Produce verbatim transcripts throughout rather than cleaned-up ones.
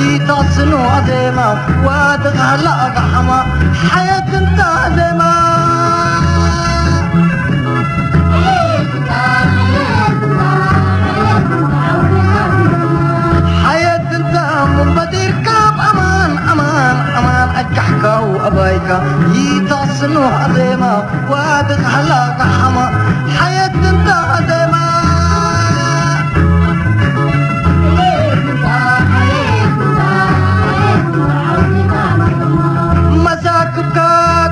ኢታስኖ አዜማ ዋድቅ ሀላ አጋሐማ ሐየት እንተ አዜማ። ሐየት እንተ ሙንበዲርካ አማን አማን አማን አጋሕካው አባይካ። ኢታስኖ አዜማ ዋድቅ ሀላ አጋሐማ ሐየት እንተ አዜማ። መሳክብካ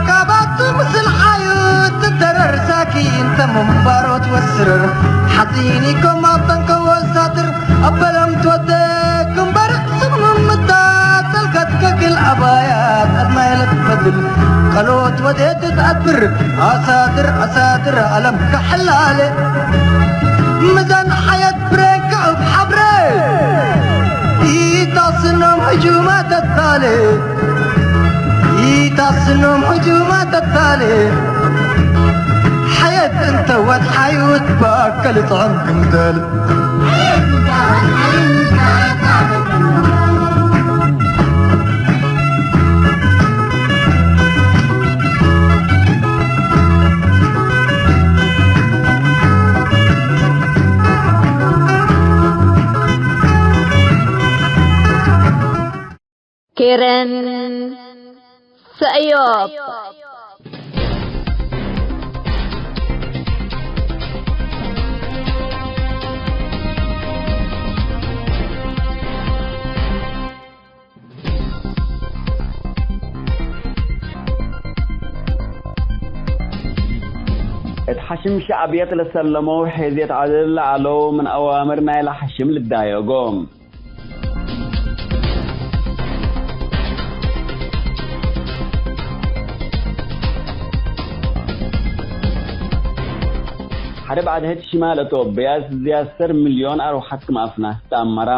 ካባቱ ምስል ሓዩ ትደረር ሳኪ እንተ ምንባሮት ወስርር ሓጺኒኮም አብጠንከ ወሳትር አበለም ትወዴ ግንበር ስምምታ ተልከት ከክል አባያት አድማይ ለትፈድል ቀሎት ወዴ ትትአትብር አሳድር አሳድር አለም ከሐላሌ ምዛን ሐየት ብሬንከ እብ ሐብሬ ኢታስኖም ህጁማት አታሌ ኢታስኖም ህጁማት አታሌ ሐየት እንተ ወድ ሐዩት ባከል ጥዑም ክምተል። ኬረን ሰእዮብ። እት ሐሽም ሸዕብየት ለሰለመው ሔዝየት ዐድል ለዐለው ምን አዋምር ናይለ ሐሽም ልዳየጎ። ሐርብ ዐድህት ሽማል አቶብያ ዝያድ ዐስር ሚልዮን አርወሐት ክም አፍናህ ተአመረ።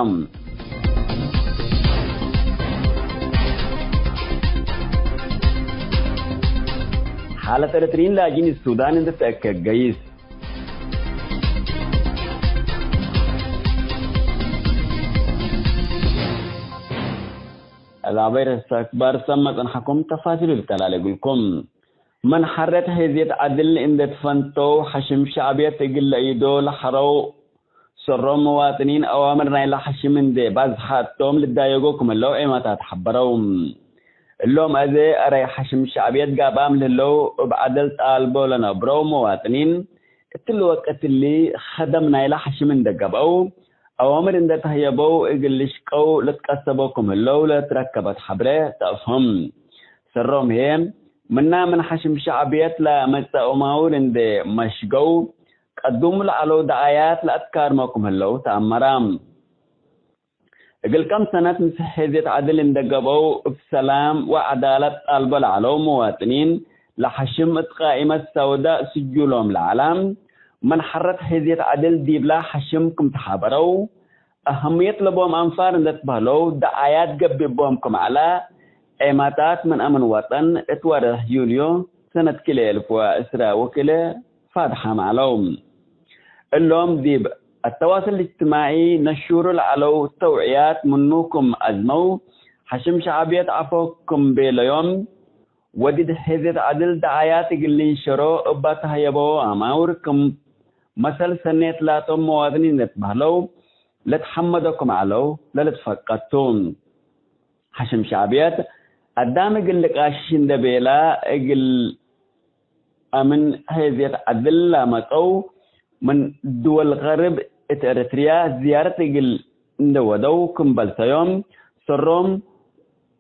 ሓለት ኤረትርዪን ላጅኢን ሱዳን እንዴ ተአከ ገይስ። አዛበይ ርእሰ አክባር ሰመ ጸንሐኩም ተፋሲሉ ልተላሌ እግልኩም። ምን ሐረት ሔዝየት ዐድል እንዴ ትፈንተው ሐሽም ሸዕብየት እግል ለአይዶ ለሐረው ሰሮም መዋጥኒን አዋምር ናይለ ሐሽም እንዴ ባዝሐ እቶም ልዳየጎ ክም ህለው ዔማታት ሐበረው። እሎም አዜ አረይ ሐሽም ሸዕብየት ጋብአም ለህለው እብ ዐደል ጣልቦ ለነብረው መዋጥኒን፣ እትሊ ወቅት እሊ ኸደም ናይለ ሐሽም እንዴ ገብአው፣ አዋምር እንዴ ተህየበው እግል ልሽቀው ልትቀሰቦ ክም ህለው ለትረከበት ሐብሬ ተአፍህም። ሰሮም ህዬ፣ ምና ምን ሐሽም ሸዕብየት ለመጽአ አማውር እንዴ መሽገው፣ ቀዱም ለዐለው ደዓያት ለአትካርሞ ክም ህለው ተአመረ። እግል ከም ሰነት ምስል ሔዝየት ዐድል እንዴ ገብአው፣ እብ ሰላም ወዐዳለት ጣልቦ ለዐለው መዋጥኒን፣ ለሐሽም እት ቃኢመት ሰውዳእ ስጁሎም ለዐለ፣ ምን ሐረት ሔዝየት ዐድል ዲብላ ሐሽም ክም ተሓበረው፣ አሀምየት ለቦም አንፋር እንዴ ትበህለው ደዓያት ገብእ ቦም ክም ዐለ፣ ዔማታት ምን አምን ወጠን እት ወርሕ ዩልዮ ሰነት ክልኤ እልፍ ወዕስራ ወክልኤ ፋድሐም ዐለው። እሎም ዲብ አተዋስል እጅትማዒ ነሹሩ ለዐለው ተውዕያት ምኑ ክም አዝመው፣ ሐሽም ሸዕብየት ዐፎ ክም ቤለዮም፣ ወዲድ ሔዝየት ዐድል ደዓያት እግል ልንሸሮ እባ ተህየበው አማውር ክም መሰል ሰኔት ላቶም መዋጥኒን ለትበህለው ለትሐመዶ ክም ዐለው ለልትፈቀድ ቱ። ሐሽም ሸዕብየት አዳም እግል ልቃሽሽ እንዴ ቤላ፣ እግል አምን ሔዝየት ዐድል ላመጸው ምን ድወል ገርብ እት ኤረትርያ ዝያረት እግል እንዴ ወደው ክም በልሰዮም፣ ሰሮም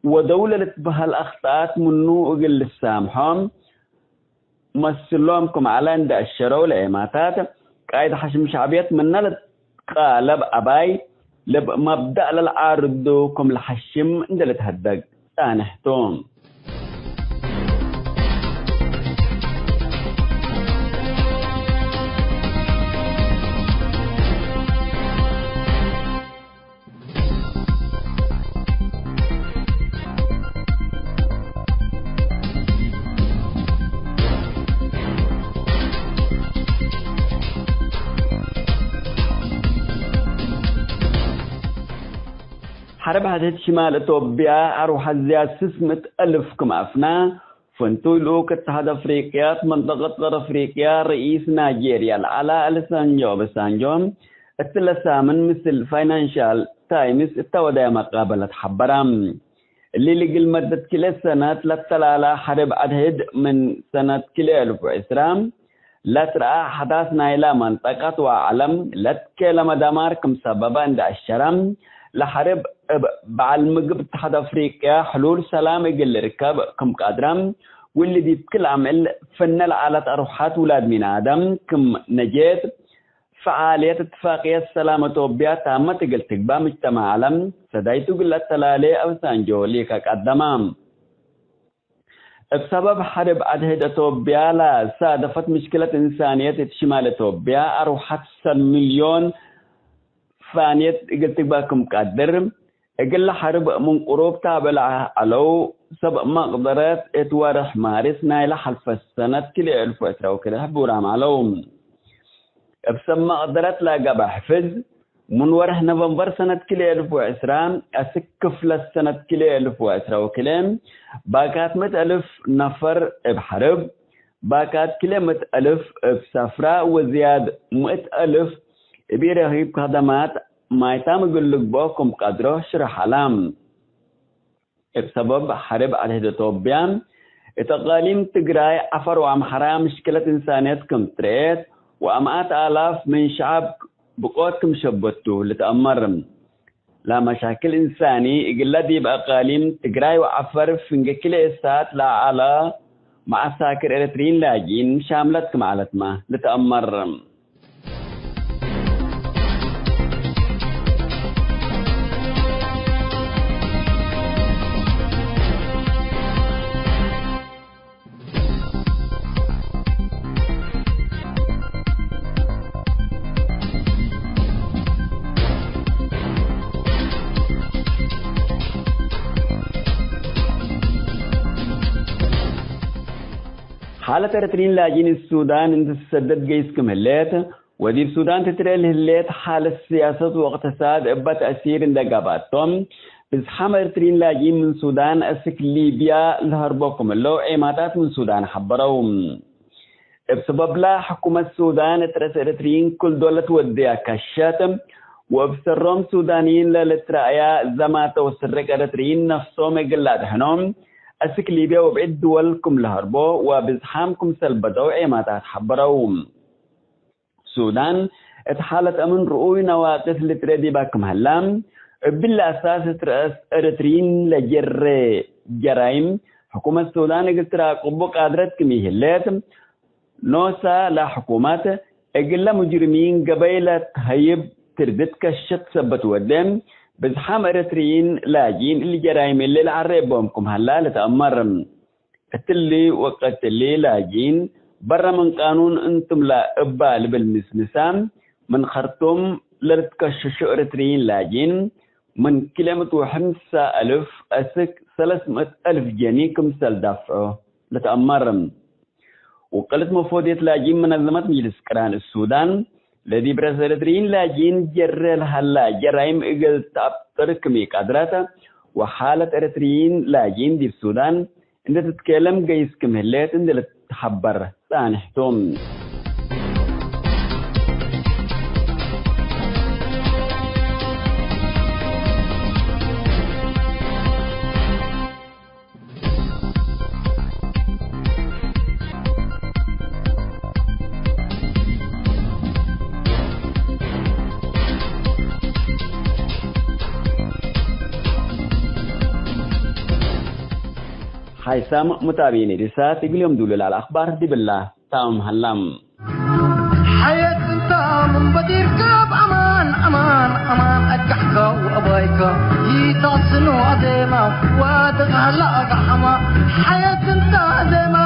ወደው ለልትበህል አክጠኣት ምኑ እግል ልሳምሖም፣ መስሎም ክም ዐለ እንዴ አሸረው ለዔማታት፣ ቃእድ ሐሽም ሸዕብየት ምነ ልትቃለብ አባይ፣ ለብ መብደእ ለልዓርዱ ክም ለሐሽም እንዴ ልትሀደግ ጻንሕ ቱ። ሐርብ ሐድሕድ ሽማል እቶብያ አርወሐት ዝያድ ስስ ምእት አልፍ ክም አፍና፣ ፍንቱይ ልኡክ እትሓድ አፍሪቅያ እት መንጠቀት ቀር አፍሪቅያ ርኢስ ናይጄርያ ለዐለ አለሳንጆ ኦባሳንጆ፣ እትለ ሳምን ምስል ፋይናንሻል ታይምስ እተ ወደየ መቃበለት ሐበረ። እሊ ልግል መደት ክልኤ ሰነት ለተላላ ሐርብ አድሕድ ምን ሰነት ክልኤ አልፍ ወዕስራ ለትረአ አሕዳስ ናይላ መንጠቀት ወዐለም ለትኬለመ ደማር ክም ሰበበ እንዴ አሸረ፣ ለሐርብ እብ በዐል ምግብ እትሓድ አፍሪቅያ ሕሉል ሰላም እግል ልርከብ ክም ቀድረ፣ ወእሊ ዲብ ክል አምዕል ፍነ ለዐለት አርወሐት ውላድ ሚን አደም ክም ነጄት፣ ፈዓልየት እትፋቅየት ሰላም እቶብያ ታመት እግል ትግባእ ምጅተማዕ ዐለም ሰዳይቱ እግል ለአተላሌ አውሳንጆ ሊከ ቀደመ። እብ ሰበብ ሐርብ አድሕድ እቶብያ ለሳደፈት ምሽክለት እንሳንየት እት ሽማል እቶብያ አርወሐት ሰልፍ ሚልዮን ፋንየት እግል ትግባእ ክም ቀድር፣ እግለ ሐርብ ምን ቅሩብ ታብዕ ለዐለው ሰብ መቅደረት እት ወርሕ ማርስ ናይለ ሐልፈት ሰነት ክልኤ አልፍ ወዕስራ ወክልኤ ሕቡራም ዐለው። እብ ሰብ መቅደረት ለገብአ ሕፍዝ፣ ምን ወርሕ ኖቨምበር ሰነት ክልኤ አልፍ ወዕስራ አስክ ክፍለት ሰነት ክልኤ አልፍ ወዕስራ ወክልኤ፣ ባካት ምእት አልፍ ነፈር እብ ሐርብ፣ ባካት ክልኤ ምእት አልፍ እብ ሰፍራ ወዝያድ ምእት አልፍ እብ ኢረኪብ ከደማት ማይታም እግል ልግብኦ ክም ቀድሮ ሽርሕ ዐለ። እብ ሰበብ ሐርብ አድሕድ እቶብያ፣ እት አቃሊም ትግራይ፣ ዐፈር ወአምሐራ ምሽክለት እንሳንየት ክም ትረኤት፣ ወአምኣት አላፍ ምን ሸዐብ ብቆት ክም ሸበቱ ልትአመር። ለመሻክል እንሳኒ እግለ ዲብ አቃሊም ትግራይ ወዐፈር ፍንጌ ክልኤ ሳት ለዐለ መዐሳክር ኤረትርዪን ላጅኢን ሻምለት ክም ዐለትመ ልትአመር። ሓለት ኤረትርዪን ላጅኢን እት ሱዳን እንዴ ትሰደድ ገይስ ክም ህሌት፣ ወዲብ ሱዳን ትትርኤ ለህሌት ሓለት ስያሰት ወእቅትሳድ እበ ተእሲር እንዴ ገብአቶም፣ ብዝሓም ኤረትርዪን ላጅኢን ምን ሱዳን አስክ ሊብያ ለሀርቦ ክም ህለው ዔማታት ምን ሱዳን ሐበረው። እብ ሰበብላ፣ ሕኩመት ሱዳን እት ረአስ ኤረትርዪን ክል ዶል ለትወድያ ከሸት፣ ወእብ ሰሮም ሱዳንይን ለልትረአያ ዘማተ ወስርቅ ኤረትርዪን ነፍሶም እግል ለአድሕኖም፣ አስክ ሊብያ ወብዕድ ድወል ክም ለሀርቦ ወብዝሓም ክምሰል በደው ዔማታት ሐበረው። ሱዳን እት ሓለት አምን ርኡይ ነዋቅስ ልትርኤ ዲባ ክም ሀላ፣ እብሊ አሳስ እት ረአስ ኤረትርዪን ለጀሬ ጀራይም ሕኩመት ሱዳን እግል ትራቅቡ ቃድረት ክም ኢህሌት፣ ኖሳ ለሕኩመት እግለ ሙጅሪሚን ገበይ ለትሀይብ ትርድት ከሸት ሰበት ወዴ፣ ብዝሓም ኤረትርዪን ላጅኢን እሊ ጀራይም እሊ ለዐሬ እቦም ክም ሀላ ልትአመር። እትሊ ወቀት እሊ ላጅኢን በረ ምን ቃኑን እንቱም ለእባ ልብል ምስምሳ፣ ምን ኸርቱም ለልትከሸሾ ኤረትርዪን ላጅኢን ምን ክልኤ ምእት ወሐምሳ አልፍ አስክ ሰለስ ምእት አልፍ ጀኒ ክምሰል ዳፍዖ ልትአመር። ውቅልት መፎድየት ላጅኢን መነዘመት ምጅልስ ቅራን እት ሱዳን፣ ለዲብ ረአስ ኤረትርዪን ላጅኢን ጀሬ ለሀላ ጀራይም እግል ተአብጥር ክም ኢቀድረት፣ ወሓለት ኤረትርዪን ላጅኢን ዲብ ሱዳን እንዴ ትትኬለም ገይስ ክም ህሌት እንዴ ልትሐበር ጸንሕቱ። ሓይሳም ሙታቢን ኢድሳት እግል ዮም ዱሉል አልአኽባር ዲብላ። ታምም ሀላም። ሐየት እንተ ምን በዲርከ በአማን፣ አማን፣ አማን አጋሕከ ወአባይከ ይታስኑ አዜማ ወአድግ ሀላ አጋሐማ። ሐየት እንተ አዜማ።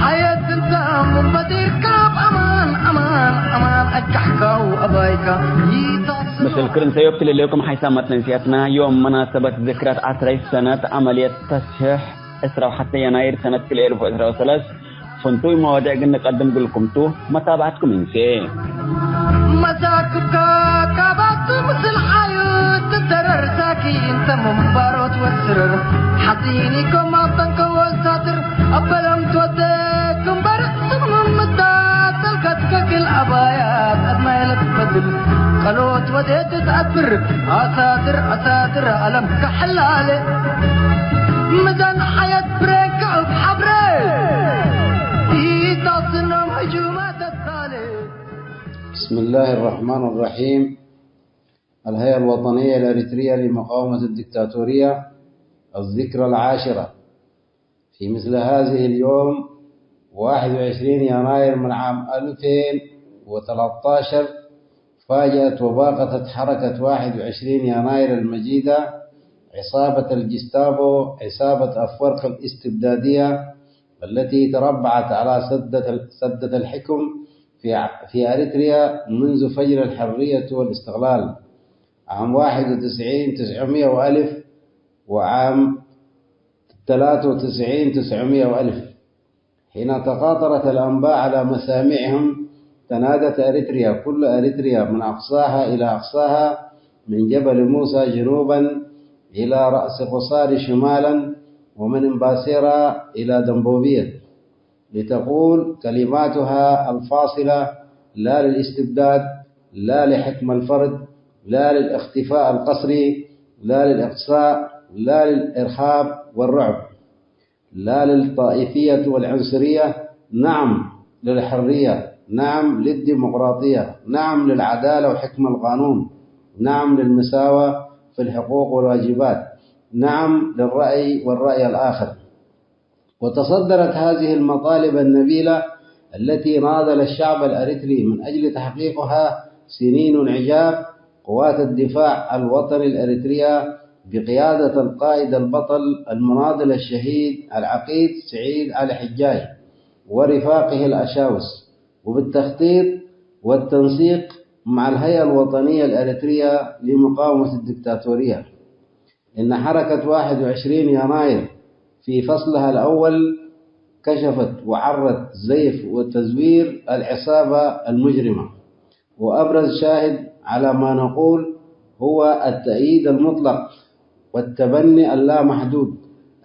ሐየት እንተ ምን በዲርከ በአማን፣ አማን፣ አማን አጋሕከ ወአባይከ ይታስኑ ምስል ክርን ሰዮብ ትልሌኩም ሓይሳም መትነንስያትና ዮም መናሰበት ዝክረት ዐስራይት ሰነት ዐመልየት ተስሕሕ ዕስራ ወሐተ የናይር ሰነት ክልኤ አልፍ ወዕስራ ወሰለስ ፍንቱይ መዋድዕ እግል ንቀድም እግልኩም ቱ፣ መታብዐትኩም እንሴ። መዛክብካ ካባቱ ምስል ሓዩት ትደረር ሳኪን ተ ምንባሮት ወስርር ሓጺኒኮም አብጠንከ ወሳትር አበለም ትወደኩም በርቅ ስምምታ ተልከትከክል አባያት አድማይ ለትበድል ቀሎት ወዴት ተአትብር አሳትር አሳትር አለም ከሐላለ ምዛን ሓያት ብሬክ እብ ሐብሬ ኢታስኖም ህጁማት አሳሌ። بسم الله الرحمن الرحيم. الهيئة الوطنية الأريترية لمقاومة الدكتاتورية، الذكرى العاشرة. في مثل هذه اليوم، واحد وعشرين يناير من عام ألفين وثلاثة عشر، فاجأت وباغتت حركة واحد وعشرين يناير المجيدة عصابة الجستابو، عصابة أفورق الاستبدادية التي تربعت على سدة، سدة الحكم في، في أريتريا منذ فجر الحرية والاستقلال عام واحد وتسعين تسعمية وألف وعام ثلاثة وتسعين تسعمية وألف. حين تقاطرت الأنباء على مسامعهم، تنادت أريتريا، كل أريتريا، من أقصاها إلى أقصاها، من جبل موسى جنوبا إلى رأس قصار شمالا، ومن إمباسيرا إلى دمبوبية، لتقول كلماتها الفاصلة: لا للاستبداد، لا لحكم الفرد، لا للاختفاء القسري، لا للإقصاء، لا للإرهاب والرعب. لا للطائفية والعنصرية، نعم للحرية، نعم للديمقراطية، نعم للعدالة وحكم القانون، نعم للمساواة في الحقوق والواجبات، نعم للرأي والرأي الآخر. وتصدرت هذه المطالب النبيلة التي ناضل الشعب الأريتري من أجل تحقيقها سنين عجاف، قوات الدفاع الوطني الأريترية بقيادة القائد البطل المناضل الشهيد العقيد سعيد علي حجاي ورفاقه الأشاوس، وبالتخطيط والتنسيق مع الهيئة الوطنية الأريترية لمقاومة الدكتاتورية. إن حركة واحد وعشرين يناير في فصلها الأول كشفت وعرت زيف وتزوير العصابة المجرمة، وأبرز شاهد على ما نقول هو التأييد المطلق والتبني اللامحدود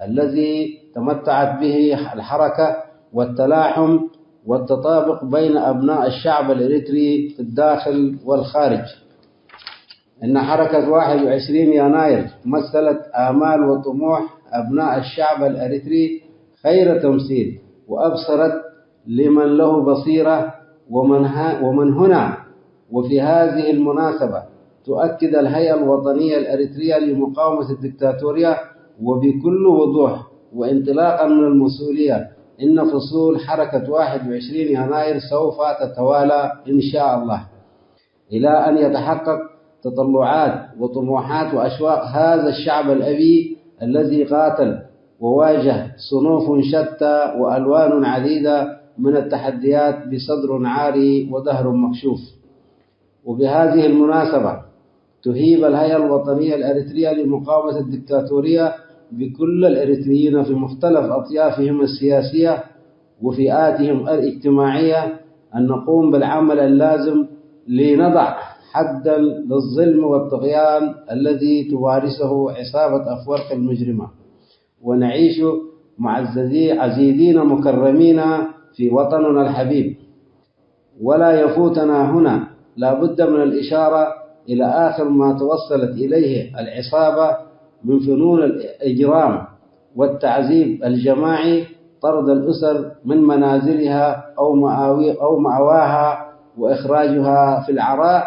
الذي تمتعت به الحركة، والتلاحم والتطابق بين أبناء الشعب الإريتري في الداخل والخارج. إن حركة واحد وعشرين يناير مثلت آمال وطموح أبناء الشعب الأريتري خير تمثيل، وأبصرت لمن له بصيرة. ومن ها-، ومن هنا وفي هذه المناسبة تؤكد الهيئة الوطنية الأريترية لمقاومة الدكتاتورية وبكل وضوح وانطلاقا من المسؤولية إن فصول حركة واحد وعشرين يناير سوف تتوالى إن شاء الله. إلى أن يتحقق تطلعات وطموحات وأشواق هذا الشعب الأبي الذي قاتل وواجه صنوف شتى وألوان عديدة من التحديات بصدر عاري وظهر مكشوف. وبهذه المناسبة تهيب الهيئة الوطنية الأريترية لمقاومة الدكتاتورية بكل الإريتريين في مختلف أطيافهم السياسية وفئاتهم الاجتماعية أن نقوم بالعمل اللازم لنضع حدا للظلم والطغيان الذي تمارسه عصابة أفورق المجرمة، ونعيش معززي-، عزيزين مكرمين في وطننا الحبيب. ولا يفوتنا هنا، لا بد من الإشارة إلى آخر ما توصلت إليه العصابة من فنون الإجرام والتعذيب الجماعي، طرد الأسر من منازلها أو مآوي-، أو مأواها، وإخراجها في العراء،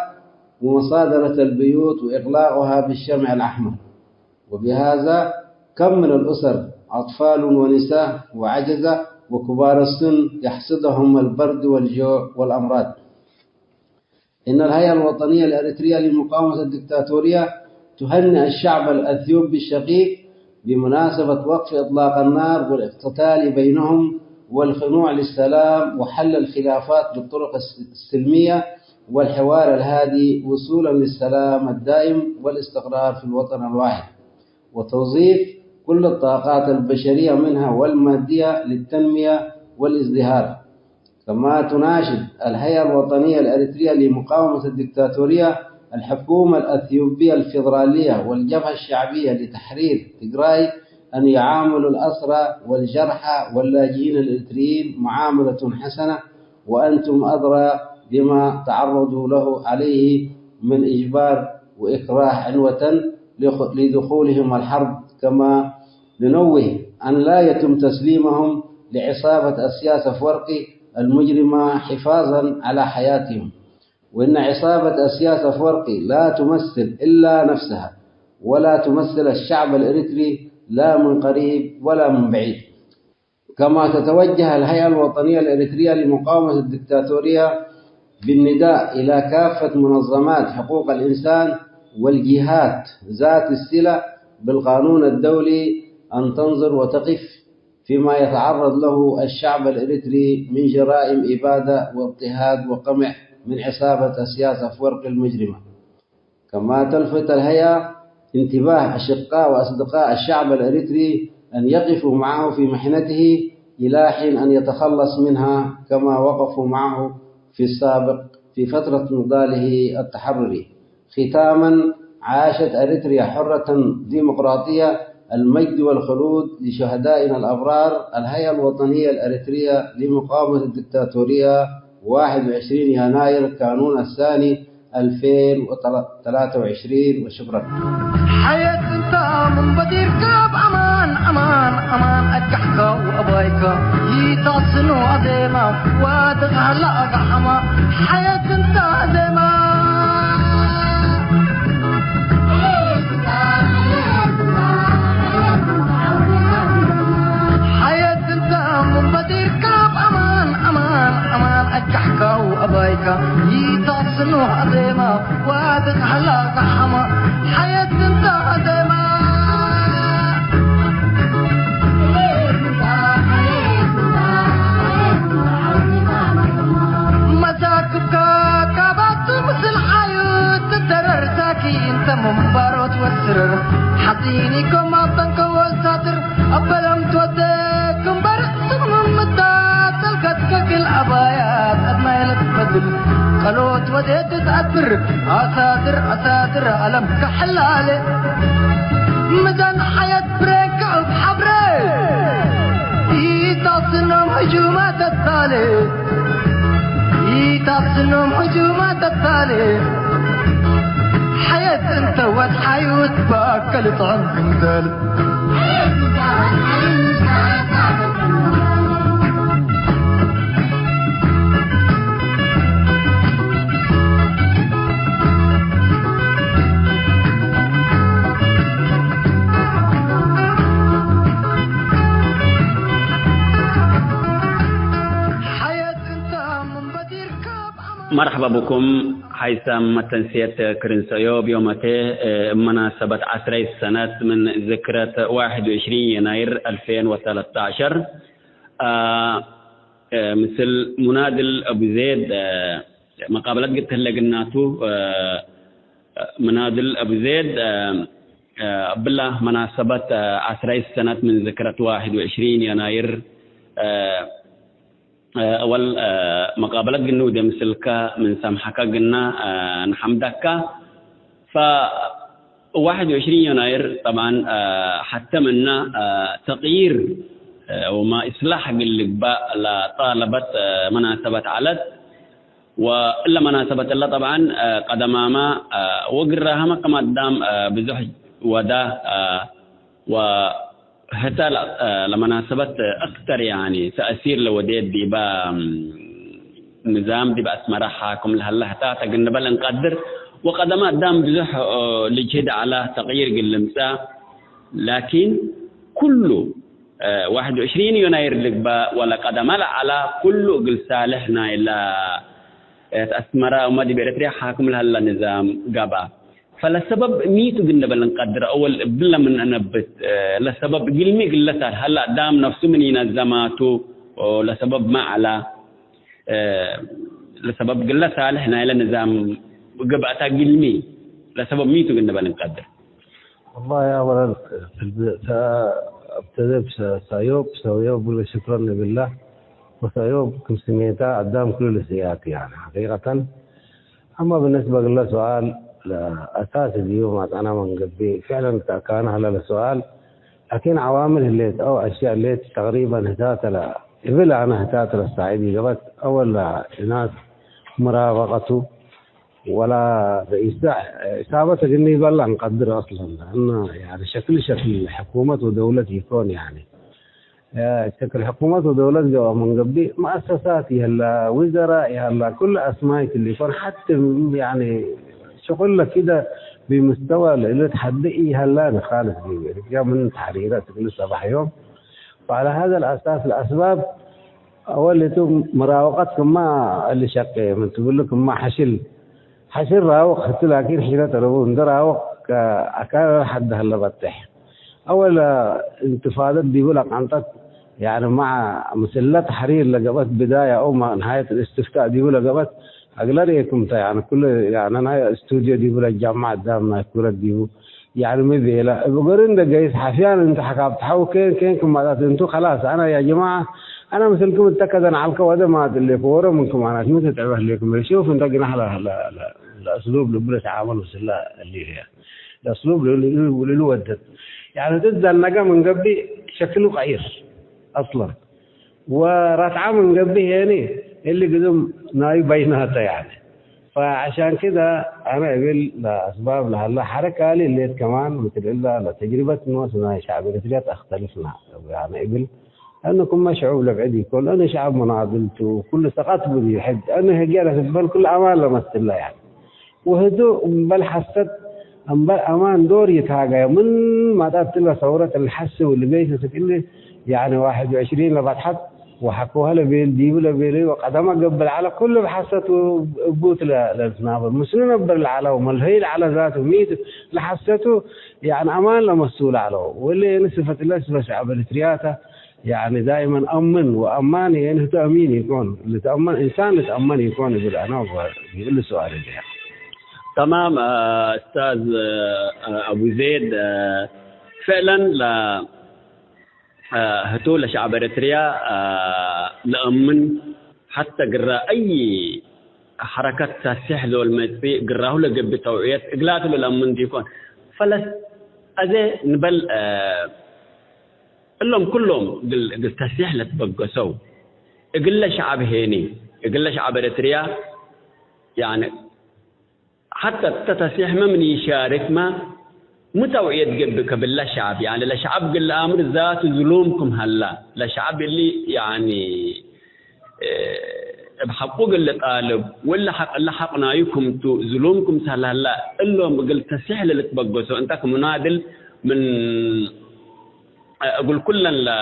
ومصادرة البيوت وإغلاقها بالشمع الأحمر. وبهذا كم من الأسر، أطفال ونساء وعجزة وكبار السن، يحصدهم البرد والجوع والأمراض. إن الهيئة الوطنية الأريترية لمقاومة الدكتاتورية تهنئ الشعب الأثيوبي الشقيق بمناسبة وقف إطلاق النار والاقتتال بينهم والخنوع للسلام وحل الخلافات بالطرق الس-، السلمية والحوار الهادي وصولا للسلام الدائم والاستقرار في الوطن الواحد، وتوظيف كل الطاقات البشرية منها والمادية للتنمية والازدهار. كما تناشد الهيئة الوطنية الإريترية لمقاومة الدكتاتورية الحكومة الأثيوبية الفيدرالية والجبهة الشعبية لتحرير تجراي أن يعاملوا الأسرى والجرحى واللاجئين الإريتريين معاملة حسنة، وأنتم أدرى بما تعرضوا له عليه من إجبار وإكراه عنوة لخ-، لدخولهم الحرب، كما ننوه أن لا يتم تسليمهم لعصابة أسياس أفورقي المجرمة حفاظا على حياتهم، وإن عصابة أسياس أفورقي لا تمثل إلا نفسها، ولا تمثل الشعب الإريتري لا من قريب ولا من بعيد. كما تتوجه الهيئة الوطنية الإريترية لمقاومة الدكتاتورية بالنداء إلى كافة منظمات حقوق الإنسان والجهات ذات الصلة بالقانون الدولي أن تنظر وتقف فيما يتعرض له الشعب الإريتري من جرائم إبادة واضطهاد وقمع من عصابة أسياس أفورقي المجرمة. كما تلفت الهيئة انتباه أشقاء وأصدقاء الشعب الإريتري أن يقفوا معه في محنته إلى حين أن يتخلص منها، كما وقفوا معه في السابق في فترة نضاله التحرري. ختاما، عاشت أريتريا حرة ديمقراطية، المجد والخلود لشهدائنا الأبرار. الهيئة الوطنية الأريترية لمقاومة الدكتاتورية، واحد وعشرين يناير، كانون الثاني، ألفين وثلاثة وعشرين، وشكرا. حياة انت من بدير كاب امان، امان، امان، اكحكا وابايكا يتصنو عظيمة وادغ هلا غحمة. حياة انت عظيمة. حياة انت من بدير كاب امان، امان، امان، اكحكا وابايكا يتصنو عظيمة وادغ هلا غحمة. حياة انت عظيمة. مذاكبك كابات مثل حيوت تدرر ساكي انت من باروت والسرر. حطيني كما تنكو والساتر أبلم توديك مبرق سمم متات القد ككل أبايات أدميلت بدل. قلوت وديت تأثر أساتر، أساتر ألم كحلالي. مدن حياة بريك أو بحبري. إيتاصنهم هجومات التالي. إيتاصنهم هجومات التالي. حياة انت وتحيوت باكل طعم كمثال. መርሐባ ብኩም። ሀይሳም መተንስየት ክርን ሰእዮብ ዮመቴ፣ እብ መናሰበት ዐስረይት ሰነት ምን ዝክረት ዋሕድ ወዕሽሪን የናይር አልፌን ወተለተ ዐሸር፣ አ፣ ምስል ሙናድል አቡ ዜድ፣ አ፣ መቃበለት ግድ ህለ ግናቱ፣ አ፣ ሙናድል አቡ ዜድ፣ አ፣ አ፣ እብላ መናሰበት፣ አ፣ ዐስረይት ሰነት ምን ዝክረት ዋሕድ ወዕሽሪን የናይር፣ አ፣ አ፣ አወል፣ አ፣ መቃበለት ግኑ ወደ ምስልከ ምን ሰምሐከ ግና፣ አ፣ ነሐምደከ። ፈ-፣ ዋሕድ ወዕሽሪን የናይር ጠብዓን፣ አ፣ ሐተ ምነ፣ አ፣ ተቅዪር፣ አ፣ ወማ ኢስላሕ እግል ልግባእ ለጣለበት፣ አ፣ መናሰበት ዐለት። ወእለ መናሰበት እለ ጠብዓን፣ አ፣ ቀደማመ፣ አ፣ ወግራሃመ ክም አዳም፣ አ፣ ብዙሕ ወዳ፣ አ፣ ወ ህተ ለ-፣ ለመናሰበት አክተር፣ ያኒ፣ ተእሲር ለወዴት ዲበ፣ እም፣ ንዛም ዲብ አስመረ ሓክም ለሀለ ህተ ተግንበል እንቀድር። ወቀደመ አዳም ብዙሕ፣ ኦ፣ ልጅህድ ዐለ ተቅይር እግል ልምጸእ። ላኪን፣ ኩሉ፣ እ፣ ዋሕድ ወዕሽሪን ዮናይር ልግበእ ወለ ቀደመ ለዐለ ኩሉ እግል ሳልሕ ናይለ፣ እ፣ አስመረ ወመ ዲብ ኤረትርያ ሓክም ለሀለ ንዛም ገብአ። ፈለሰበብ ሚቱ እግል ነበል እንቀድር፣ አወል እብለ ምን አነብት፣ እ፣ ለሰበብ እግልሚ እግለ ሳልሕ፣ ሀላ አዳም ነፍሱ ምን ኢነዘማቱ፣ ኦ፣ ለሰበብ ማ ዐላ፣ እ፣ ለሰበብ እግለ ሳልሕ ናይለ ንዛም ገብአተ እግልሚ፣ ለሰበብ ሚቱ እግል ነበል እንቀድር። ወላሂ አወለን፣ ተ-፣ አብተደ ብሰ-፣ ሰዮብ፣ ሰዮብ ብለ ሽክረን እብለ። ወሰዮብ ክም ስሜታ አዳም ክሉ ልስያት፣ ያኒ፣ ሐቂቀተን። አማ ብንስበ እግለ ሱኣል ለአሳሲ ዲቡ ማጽአነ ምን ገብእ፣ ፍዕለን ተአካነ ሀለ ለሱኣል፣ ላኪን ዐዋምል ህሌት አው አሽያእ ህሌት ተቅሪበን ህታተ ለ-፣ እብል አነ ህታተ ለሳዕድ ኢገብአት፣ አወል ለእናስ ሙራበቀቱ ወላ ኢሳበት እግል ኒበል አንቀድር አስለን። ለአነ፣ ያኒ፣ ሸክል ሸክል ሕኩመት ወደውለት ኢኮን፣ ያኒ። ሸክል ሕኩመት ወደውለት ገብአ ምን ገብእ፣ መአሰሳት ይሀላ፣ ውዘራእ ይሀላ፣ ኩሉ አስማይት እሊ ኢኮን፣ ሐቲ፣ ያኒ፣ ሽቁል ለኪደ ብምስተወ ለእለት ሐድ ኢሀላኒ ካልስ ዲብ ኤረትርያ ምን ተሕሪረት እግል ሰባሕ ዮም። ወዐለ ሀዘ ለአሳስ ለአስባብ አወል እቱ መራወቀት ክማ እሊ ሸቄ ምን ትብሉ ክማ ሐሽል፣ ሐሽል ራውቅ ህቱ ላኪን ሒለት አለቡ እንደ ራውቅ ከአካል ሐድ ሀለ በጤሕ። አወል እንትፋደት ዲቡ ለቀንጠት፣ ያኒ መዐ ምስለ ተሕሪር ለገብአት ብዳያ አው ማ-፣ ንሃየት እስትፍታእ ዲቡ ለገብአት፣ አግለ ርኤኩም ተ፣ ያኒ ኩሉ፣ ያኒ ናይ ስቱድዮ ዲቡ ለጃምዐ አዳም ናይ ኩረት ዲቡ፣ ያኒ ሚ ቤለ፣ እብ እግር እንደ ገይስ ሐፍያን እንተ ሐካብ ተሐው ኬን ኬን ክማጣት እንቱ፣ ከላስ፣ አነ ያ ጀማዐ፣ አነ ምስልኩም እተ ከደን ዐልከ ወደ ማት እሌኩ፣ ወሮ ምንኩም አናት ሚ ትትዕበ ህሌኩም፣ ሹፍ እንተ ግናሕ ለ-፣ ለ-፣ ለ-፣ ለእስሉብ ልቡ ለተዓመል ምስለ እሊ ህየ። ለእስሉብ ልሉ ወደት። ያኒ ትዘነገ ምን ገብእ ሸክሉ ቀይር አስለን። ወረትዐ ምን ገብእ ሄኒ እሊ ግዝም ናዩ በይናተ ያኒ። ፈዐሻን ክደ አነ እብል ለአስባብ ለሀለ ሐረካሊ ሌት ከማን ምስል እለ ለተጅሪበት ኖስ ናይ ሸዕብ ኤረትርያ ተአክተልፍና ያኒ እብል። ለአነ ክመ ሸዑብ ለብዕድ ኢኮን፣ ለአነ ሸዐብ ሙናድል ቱ፣ ኩሉ ሰቀት ብዱ ይሕድ፣ አነ ህግየ ለትበል ኩሉ አማን ለመስላ ያኒ። ወህቱ እምበል ሐሰት እምበል አማን ዶር ይትሃገየ። ምን ማጣት እለ ሰውረት ለሐስብ ልገይሰ ስክ እሊ፣ ያኒ ዋሕድ ወዕሽሪን ለበጽሐት ወሐኮሀ ለቤል ዲቡ ለቤለዩ ወቀደመ ገብእ ለዐለ ኩሉ እብ ሐሰት እቡት ለ-፣ ለልትናበር። ምስሉ ነበር ለዐለው መልሀይ ለዐለ ዛቱ ሚት ለሐሰቱ፣ ያኒ አማን ለመስሉ ለዐለው። ወለ የኒ ስፈት እለ ስፈት ሸዐብ ኤረትርያተ፣ ያኒ ዳይመን አምን ወአማን የኒ ህቱ አሚን ኢኮን፣ ልትአመን እንሳን ልትአመን ኢኮን እብል አነ ወእሊ ሱኣል እንዴ። ተማም፣ አ፣ እስታዝ፣ አ፣ አቡ ዜድ፣ አ፣ ፍዕለን ለ-፣ አ፣ ህቱ ለሸዕብ ኤረትርያ፣ አ፣ ለአምን ሐተ ግረ አይ ሐረከት ተሲሕ ዶል መጽእ ግራሁ ለገብእ ተውዕየት እግላቱ ለለምን ዲኮን። ፈለስ አዜ ንበል፣ አ፣ እሎም ኩሎም እግል፣ እግል ተሲሕ ለትበገሰው እግለ ሸዐብ ሄኒ፣ እግለ ሸዐብ ኤረትርያ፣ ያኒ ሐተ እተ ተሲሕመ ምን ኢሻርክመ፣ ሙ ተውዕየት ገብእ ከብለ ሸዐብ፣ ያኒ ለሸዐብ እግል ለአምር ዛቱ ዝሉም ክም ሀላ፣ ለሸዐብ እሊ፣ ያኒ፣ እ፣ እብ ሐቁ እግል ልጣልብ፣ ወለ ሐቅ፣ እለ ሐቅ ናዩ ክምቱ፣ ዝሉም ክምሰል ሀላ፣ እሎም እግል ተሲሕ ለልትበገሶ፣ እንተ ክሙናድል ምን እግል ኩለን ለ-፣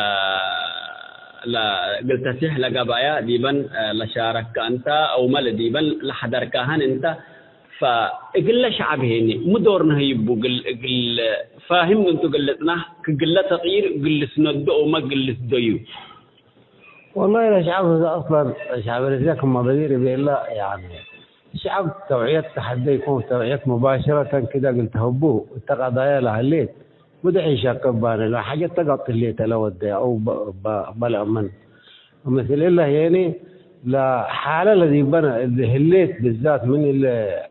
ለ-፣ እግል ተሲሕ ለገበያ ዲበን ለሻረከ እንተ፣ አውመ ለዲበን ለሐደርካህን እንተ፣ ፈእግለ ሸዐብ ሄኒ ሙ ዶር ነህይቡ እግል፣ እግል ፋህም እንቱ እግል ልጽናሕ፣ ክግለ ተቅይር እግል ልስነዱ አውመ እግል ልስደዩ። ወላሂ ለሸዐብ ህዛ አስለን ሸዐብ ኤረትርያ ክመ በዲር እቤለ፣ ያኒ ሸዐብ ተውዕየት ተሐደ ኢኮን፣ ተውዕየት ሙባሸረተን ክደ እግል ተህቡ እተ ቀዳያ ለሀሌት፣ ብድሕ ኢሸቅብ ባነ፣ ለሐጀት ተጋብት ህሌት ለወደ አው በ-፣ በ-፣ በልአምን። ምስል እለ ህዬኒ ለሓለ ለዲበነ እሊ ህሌት ብዛት ምን እለ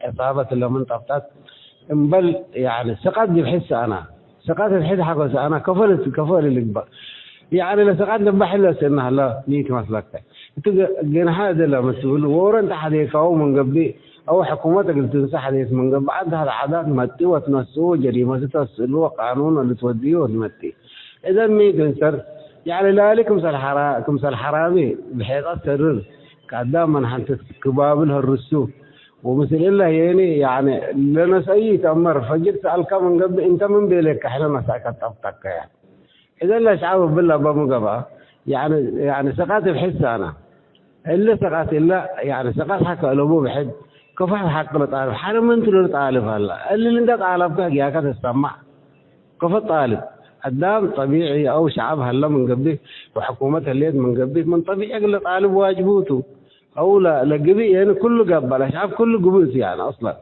ዕሳበት ለምን ጠፍጠት እምበል፣ ያኒ፣ ስቀት ዲብ ሕስ አና፣ ስቀት እብ ሕድ ሐቆ ሰአና፣ ከፎ ልት-፣ ከፎ እሊ ልግበእ። ያኒ፣ ለስቀት ልበ ሕለ ስእና ህለ ሚ ትመስለከ። እት ገ-፣ ገንሐ እደ ለምትብሉ፣ ወሮ እንተ ሐዴካሁ ምን ገብእ፣ አው ሕኩመት እግል ትንሰእ ሐዴት ምን ገብእ፣ ዐድ ሀለ ዐዳት መጽእ ወትነስኡ፣ ወጀሪመቱ ተስእሉ፣ ወቃኑን ልትወድዩ ወትመጽእ። እዘን ሚ ትንሰር፣ ያኒ፣ ላሊ ክምሰል ሐራ-፣ ክምሰል ሐራሚ ብሔጣት ተርር፣ ከአዳም ምን ሐንተት ክባብል ሀርሱ፣ ወምስል እለ ህዬኒ፣ ያኒ፣ ለነሰኢ ይትአመር፣ ፈጅር ሰአልከ ምን ገብእ፣ እንተ ምን ቤሌከ ሕነ ነሰአከ ጠብጠከ፣ ያኒ። እዘን ለሸዐብ እብለ በሙ ገብአ፣ ያኒ፣ ያኒ፣ ሰቃት እብ ሕሳነ። እለ ሰቃት እለ፣ ያኒ፣ ሰቃት ሐቀ እለቡ ብሕድ፣ ከፎ ሐቅ ለጣልብ፣ ሐነ ምን ቱ ለጣልብ ሀላ። እሊ እንደ ጣለብከ ህግያከ ትሰማዕ። ከፎ ጣልብ፣ አዳም ጠቢዒ አው ሸዐብ ሀለ ምን ገብእ፣ ወሕኩመት ህሌት ምን ገብእ፣ ምን ጠቢዒ እግል ለጣልብ ዋጅቡ ቱ። አው ለ-፣ ለግብእ የኒ ኩሉ ገብአ፣ ለሸዐብ ኩሉ ግቡእ ቱ፣ ያኒ፣ አስለን።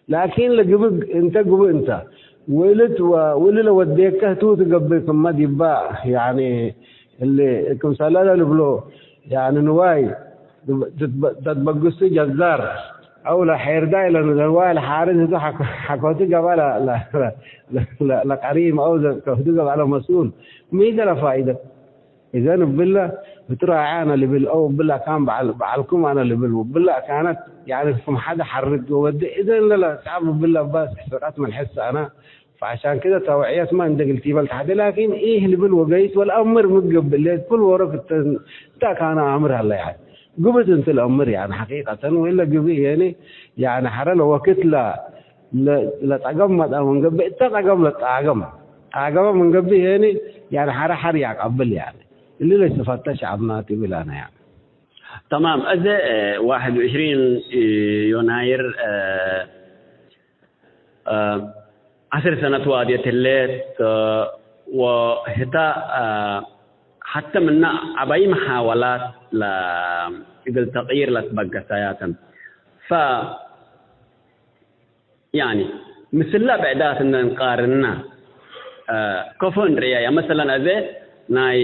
ላኪን ለግብእ እንተ ግቡእ እንተ፣ ወእልት ወ-፣ ወእሊ ለወዴከ ህቱ ትገብእ ክመ ዲባ፣ ያኒ፣ እሊ ክምሰለ ለልብሎ፣ ያኒ ንዋይ ተትበ-፣ ተትበግሱ ጀዛር አው ለሔርዳይ ለንዋይ ለሓርስ ህቱ ሐኮ-፣ ሐኮቱ ገብአ ለ-፣ ለ-፣ ለ-፣ ለ-፣ ለቀሪም አው ዘ-፣ ከህቱ ገብአ ለመስኡል ሚ ተ ለፋኢደት? እዘን እብለ እትራዒ አነ ልብል አው እብለ አካን በዐል-፣ በዐልኩም አነ ልብል ወእብለ አካነት ያኒ ክም ሐደ ሐርግ ወወዴ እዘን ለለአስዓብ እብለ አባስ ሕሰቃት ምን ሕስ አነ ፈዐሻን ከዘ ተውዕየትመ እንዴ እግል ቲበል ተሐቴ ላኪን፣ ኢህ ልብል ወገይስ ወለአምር ሚ ገብእ ሌት ኩል ዎሮት እተ፣ እተ አካነ አምር ሀለ፣ ያኒ ግብእ እንቲ ለአምር፣ ያኒ ሐቂቀተን ወእለ ግብእ የኒ፣ ያኒ ሐረ ለወክት ለ-፣ ለ-፣ ለጸገም መጽአ ምን ገብእ፣ እተ ጸገም ለትጻገም፣ ጻገመ ምን ገብእ የኒ፣ ያኒ ሐረ ሐር ያቀብል፣ ያኒ እሊ ለትፈተሽ ዐብናት እብል አነ፣ ያኒ። ተማም። እዘ፣ እ፣ ዋሕድ ወዕሽሪን ዮናይር፣ እ፣ እ፣ ዐስር ሰነት ዋድየት ህሌት፣ እ፣ ወህታ፣ እ፣ ሐተ ምነ ዐባይ መሓወላት ለ-፣ እግል ተቅይር ለትበገሰያተን። ፈ-፣ ያኒ፣ ምስለ ብዕዳት እነ እንቃርነ፣ እ፣ ከፎ እንርእያ። መሰለን፣ አዜ ናይ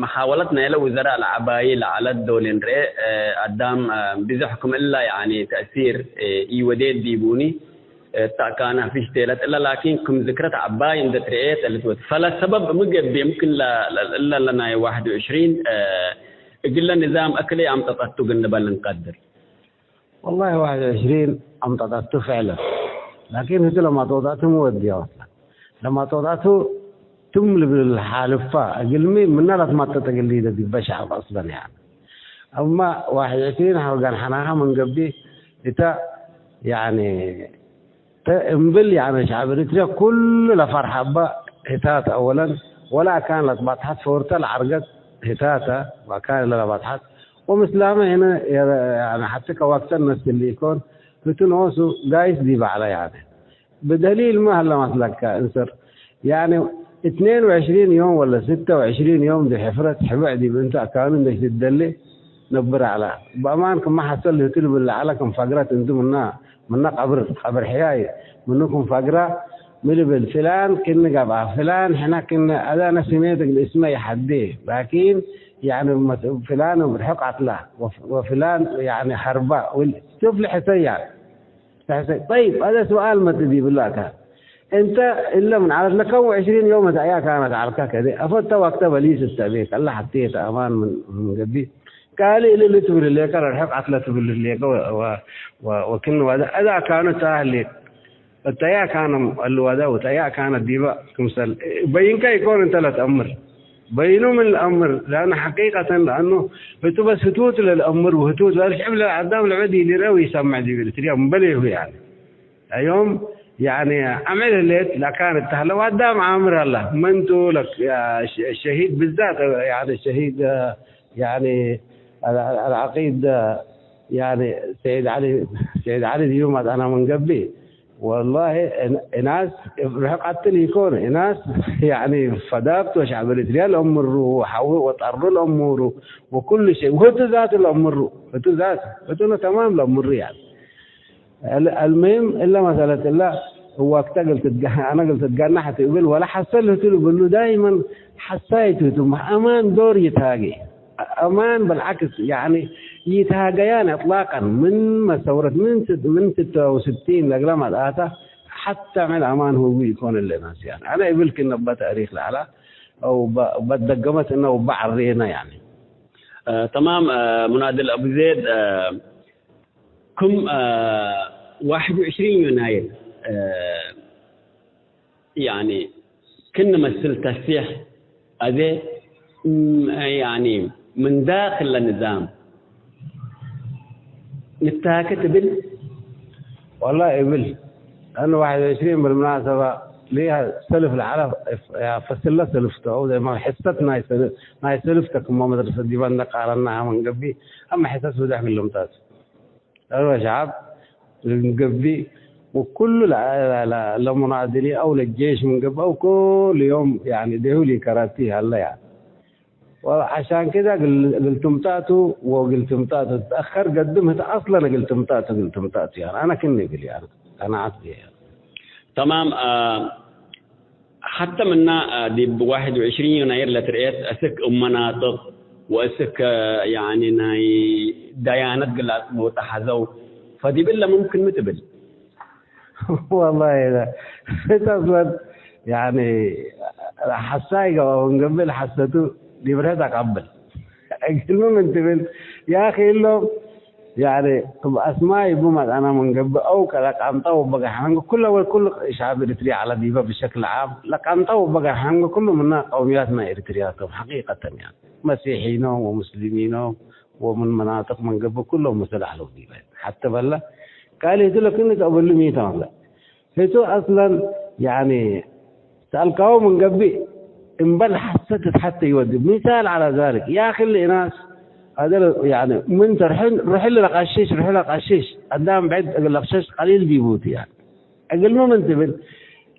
መሓወለት ናይለ ውዘራእ ለዐባይ ለዐለት ዶል እንርኤ፣ እ፣ አዳም፣ እ፣ ብዞሕ ክም እላ፣ ያኒ፣ ተእሲር፣ እ፣ ኢወዴት ዲቡኒ፣ እ፣ እተ አካነ ፊሽ ቴለት እለ፣ ላኪን፣ ክም ዝክረት ዐባይ እንዴ ትርኤት ልትወት። ፈለ ሰበብ ሚ ገብእ፣ የምክን፣ ለ-፣ ለ-፣ እለ ለናይ ዋሕድ ወዕሽሪን፣ እ፣ እግለ ንዛም እክለ አምጠጠቱ እግል ንበል እንቀድር። ወላሂ፣ ዋሕድ ወዕሽሪን አምጠጠቱ ፍዕለን። ላኪን፣ ህቱ ለማጦጣቱ ሚ ወድያ ወስለ። ለማጦጣቱ ትም ልብል ሓልፋ፣ እግልሚ ምነ ለትማጠጥ እግል ሊደ ዲበ ሸዐብ አስለን፣ ያኒ። አማ ዋሕድ ወዕሽሪን ሐርጋን ሐናሀ ምን ገብእ እተ፣ ያኒ፣ ተ እምብል፣ ያኒ፣ ሸዐብ ኤሪትርያ ኩሉ ለፈርሐ እበ ህታተ፣ አወለን፣ ወለ አካን ለትባጽሐት ፎርተ ለዐርገት ህታተ፣ ወአካን እለ ለባጽሐት፣ ወምስላመ ህነ፣ ያኒ፣ ሐቲ ከዋክተን ነስል ኢኮን፣ ህቱ ኖሱ ጋይስ ዲብ ዐለ፣ ያኒ። ብደሊል ሚ ሀለ መስለከ? እንስር፣ ያኒ፣ እትኔን ወዕሽሪን ዮም ወለ ስተ ወዕሽሪን ዮም ዲብ ሕፍረት ሕበዕ ዲብ እንተ አካኑ እንዴ ትደሌ ነብር ዐለ። በአማን ክመ ሐሰል ህቱ ልብል ዐለ፣ ክም ፈግረት እንቱ ምነ፣ ምነ ቀብር፣ ቀብር ሕያይ ምኑ ክም ፈግረ ሚ ልብል፣ ፍላን ክኒ ገብአ፣ ፍላን ሕነ ክኒ፣ አዳነ ስሜት እግል እስመ ይሐዴ፣ ላኪን፣ ያኒ፣ መስ-፣ ፍላን ርሑቅ አትላ፣ ወፍ-፣ ወፍላን፣ ያኒ፣ ሀርባ፣ ወል-፣ ሹፍ ለሕሰያ። ተሕሰ-፣ ጠይብ፣ አዜ ሱኣል መጽእ ዲብለ አካን። እንተ እለ ምን ዐለት ለከም ወዕሽሪን ዮም እት አያ ካነት ዐልከ ከደ፣ አፎ እተ ወቅተ በሊስ እተ ቤት፣ አለ ሐቴተ አማን ምን፣ ምን ገብእ። ካልእ እሊ ልትብል ህሌከ፣ ለርሕቅ አትለ ትብል ህሌከ ወ-፣ ወ-፣ ወ-፣ ወክን ወደ፣ አዜ አካኑ እተ ህሌክ። እተ አያ ካነ እሊ ወደ፣ ወእተ አያ ካነ ዲበ ክምሰል በይንከ ኢኮን እንተ ለትአምር። በይኑ ምን ለአምር፣ ለአነ ሐቂቀተን ለአኑ ህቱ በስ ህቱት ለልአምር ወህቱት ለልሽዕብ ለአዳም ለዐድ ኢሊረአ ወኢሰምዕ ዲብ ኤሪትርያ እምበሌሁ፣ ያኒ። አዮም፣ ያኒ፣ አምዕል ህሌት ለአካን እተህለ ወአዳም ዓምር ሀላ። መንቱ ለክ-፣ ሸ-፣ ሸሂድ ብዛት፣ ያኒ፣ ሸሂድ፣ ያኒ፣ አል-፣ አል-፣ አልዐቂድ፣ ያኒ፣ ሰይድ ዐሊ፣ ሰይድ ዐሊ ዲቡ መጽአነ ምን ገብእ፣ ወላሂ፣ እን-፣ እናስ ርሕቅ አትል ኢኮን፣ እናስ፣ ያኒ፣ ፈዳብት ወሸዕብ ኤሪትርያ ለአምሩ፣ ወሐዊ ወጠሩ ለአምሩ፣ ወኩሉ ሸይ፣ ወህቱ ዛቱ ለአምሩ፣ ህቱ ዛቱ፣ ህቱነ ተማም ለአምሩ፣ ያኒ። አል-፣ አልሙሂም፣ እለ መሰለት እለ እብ ወቅተ እግል ትትገ-፣ አነ እግል ትትገነሕ ትብል ወለሐሰል ህቱ ልብሉ ዳይመን ሐሳይት ህቱ፣ አማን ዶር ይትሃጌ። አማን በልዓክስ፣ ያኒ፣ ይትሃገያን እጥላቀን። ምን መሰውረት፣ ምን ስት-፣ ምን ስተ ወስቲን ለእግለ መጽአተ፣ ሐተ ምን አማን ህቡ ኢኮን እለ ናስ፣ ያኒ። አነ እብል ክነ እበ ተእሪክ ለዐለ፣ አው በ-፣ በደገመት እነ ወበ ዐሬነ፣ ያኒ። አ፣ ተማም፣ አ፣ ሙናድል አቡ ዜድ፣ አ፣ ክም፣ አ፣ ዋሕድ ወዕሽሪን ዩናይር፣ አ፣ ያኒ፣ ክን መስል ተስፊሕ አዜ፣ እም፣ ያኒ፣ ምን ዳክል ለንዛም ንታከ ትብል? ወላሂ እብል፣ ለአኑ ዋሕድ ወዕሽሪን ብልምናሰባ ሊሀ ሰልፍ ለዐለ፣ ፈስለ ሰልፍተ፣ አው ዘይ ማ ሕሰት ናይ ሰል-፣ ናይ ሰልፍተ ክመ መድረሰ ዲበ እንደ ቃረናሀ ምን ገብእ፣ አመ ሕሰት ብዘሕ ግልምታት። ለአልወ ሸዐብ ምን ገብእ ወኩሉ ለ-፣ ለ-፣ ለ-፣ ለሙናድሊን አው ለጄሽ ምን ገብእ አው ኩሉ ዮም፣ ያኒ፣ ዴሁ ሊከራቲ ሀለ፣ ያኒ። ወዐሻን ከደ እግል፣ እግል ትምጣቱ ወእግል ትምጣቱ ትትአከር ገድም ህተ አስለን እግል ትምጣቱ፣ እግል ትምጣቱ፣ ያኒ፣ አነ ክኒ እብል፣ ያኒ፣ ቀናዐት ብየ፣ ያኒ። ተማም፣ አ፣ ሐተ ምና፣ አ፣ ዲብ ዋሕድ ወዕሽሪን ዩናይር ለትርኤት አስክ እብ መናጥቅ ወእስክ ያኒ ናይ ደያነት ግላጽ ቦታ ሐዘው። ፈዲብ እለ ሙምክን ሚ ትብል? ወላሂ እተ አስለን ያኒ ሐሳይ ገብአ ወንገብእ ለሐሰቱ ዲብ ርሕት አቀብል። እግልሚ ምን ትብል ያኺ እሎም ያኒ እብ አስማይ እቡ መጽአና ምን ገብእ አው ለቀምጠው በገርሐንገ ኩለ ወኩሉ ሸዐብ ኤሪትርያ ዐለ ዲበ ብሸክል ዓም ለቀምጠው በገርሐንገ ኩሉ ምነ ቀውምያት ናይ ኤሪትርያ ቶም ሐቂቀተን ያኒ መሲሒኖም ወሙስሊሚኖም ወምን መናጥቅ ምን ገብእ ኩሎም ምስል ዐለው ዲበ ሐተ በለ ካልእ ህቱ ለክን ተአበሉ ሚ ተመለ ህቱ አስለን ያኒ ሰአልካሁ ምን ገብእ እምበል ሐሰት እት ሐተ ይወድብ። ሚሳል ዐለ ዛልክ፣ ያክል እናስ አደለ፣ ያኒ፣ ምን ተርሕን ሩሕል ለቀሽሽ፣ ሩሕ ለቀሽሽ፣ አዳም ብዕድ እግል ለቅሸሽ ቀሊል ዲቡ ቱ፣ ያኒ። እግልሚ ምን ትብል?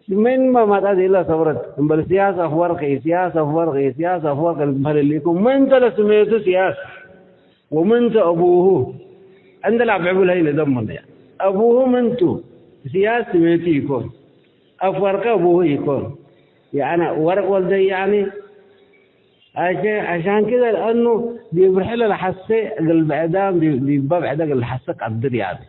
ምንመ መጣት ኢለ ሰብረት፣ እምበል ስያስ አፍወርቂ፣ ስያስ አፍወርቂ፣ ስያስ አፍወርቂ ልትበህል እሊኩም፣ ምን ተ ለስሜቱ ስያስ? ወምን ተ አቡሁ? እንደ ለአብዕቡ ለሀይ ለደምነ፣ አቡሁ ምን ቱ? ስያስ ስሜቱ ኢኮን። አፍወርቂ አቡሁ ኢኮን። ያነ ወርቅ ወልደይ ያኒ አሸ-፣ አሻን ክደ ለአኑ ዲብ ርሕለ ለሐሴ እግል ብዕዳም ዲ-፣ ዲበ ብዕደ እግል ለሐሴ ቀድር ያኒ።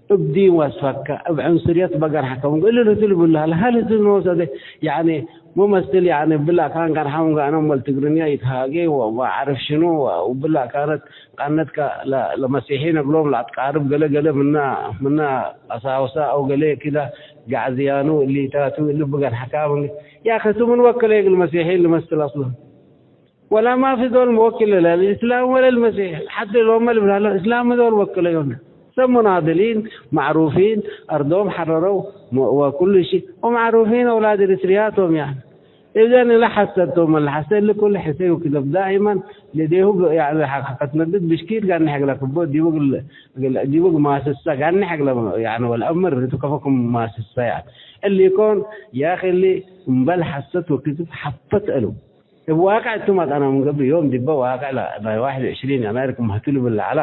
እብ ዲን ወስፈከ፣ እብ ዕንስርየት በገርሐከ ምንገ እሊ ህቱ ልብሉ ሀለ፣ ሀል ህቱ ኖሰ ደ፣ ያኒ ሙመስል ያኒ ብላ ካን ገርሐ ምንገ አነ እምበል ትግርኛ ይትሃጌ ወ-፣ ወአዕርፍ ሽኑ ወ-፣ ወብላ ካነት ቀነትከ ለ-፣ ለመሲሒን እግሎም ለአትቃርብ ገሌ ገሌ ምና፣ ምና ቀሳውሳ አው ገሌ ክለ ገዕዝያኑ እሊታቱ እሊ ብገርሐ ካምን ያክቱ ምን ወክለ እግል መሲሒን ልመስል አስሉ። ወላ ማፊ ዶል መወክል ለልእስላም ወለልመሲሕ። ሐቴ ሎመ ልብል ሀለ፣ እስላም ዶል ወክለዮነ። ሰብ ሙናድሊን፣ ማዕሩፊን፣ አርዶም ሐረረው፣ ወ-፣ ወኩሉ ሺ፣ ወማዕሩፊን አውላድ ኤሪትርያ ቶም፣ ያኒ። እዘን እለ ሐሰት ቶም፣ ለሐሰ እሊ ኩሉ ሕሰይ ወክዘብ ዳኢመን ለዴሁ ብ-፣ ያኒ ሐ-፣ ሐቀት ነድድ ብሽኪል ጋኒ ሐግለ ክቦ ዲቡ ግል-፣ ግል-፣ ዲቡ ማስሰ ጋኒ ሐግለ፣ ያኒ ወለአምር ህቱ ከፎ ክም ማስሰ፣ ያኒ። እሊ ኢኮን፣ ያኺ እሊ እምበል ሐሰት ወክዝብ ሐፈት እሉ። እብ ዋቅዕ እቱ መጽአና ምን ገብእ ዮም ዲበ ዋቅዕ ለ-፣ ናይ ዋሕድ ወዕሽሪን የናይር ክም ህቱ ልብል ለዐለ።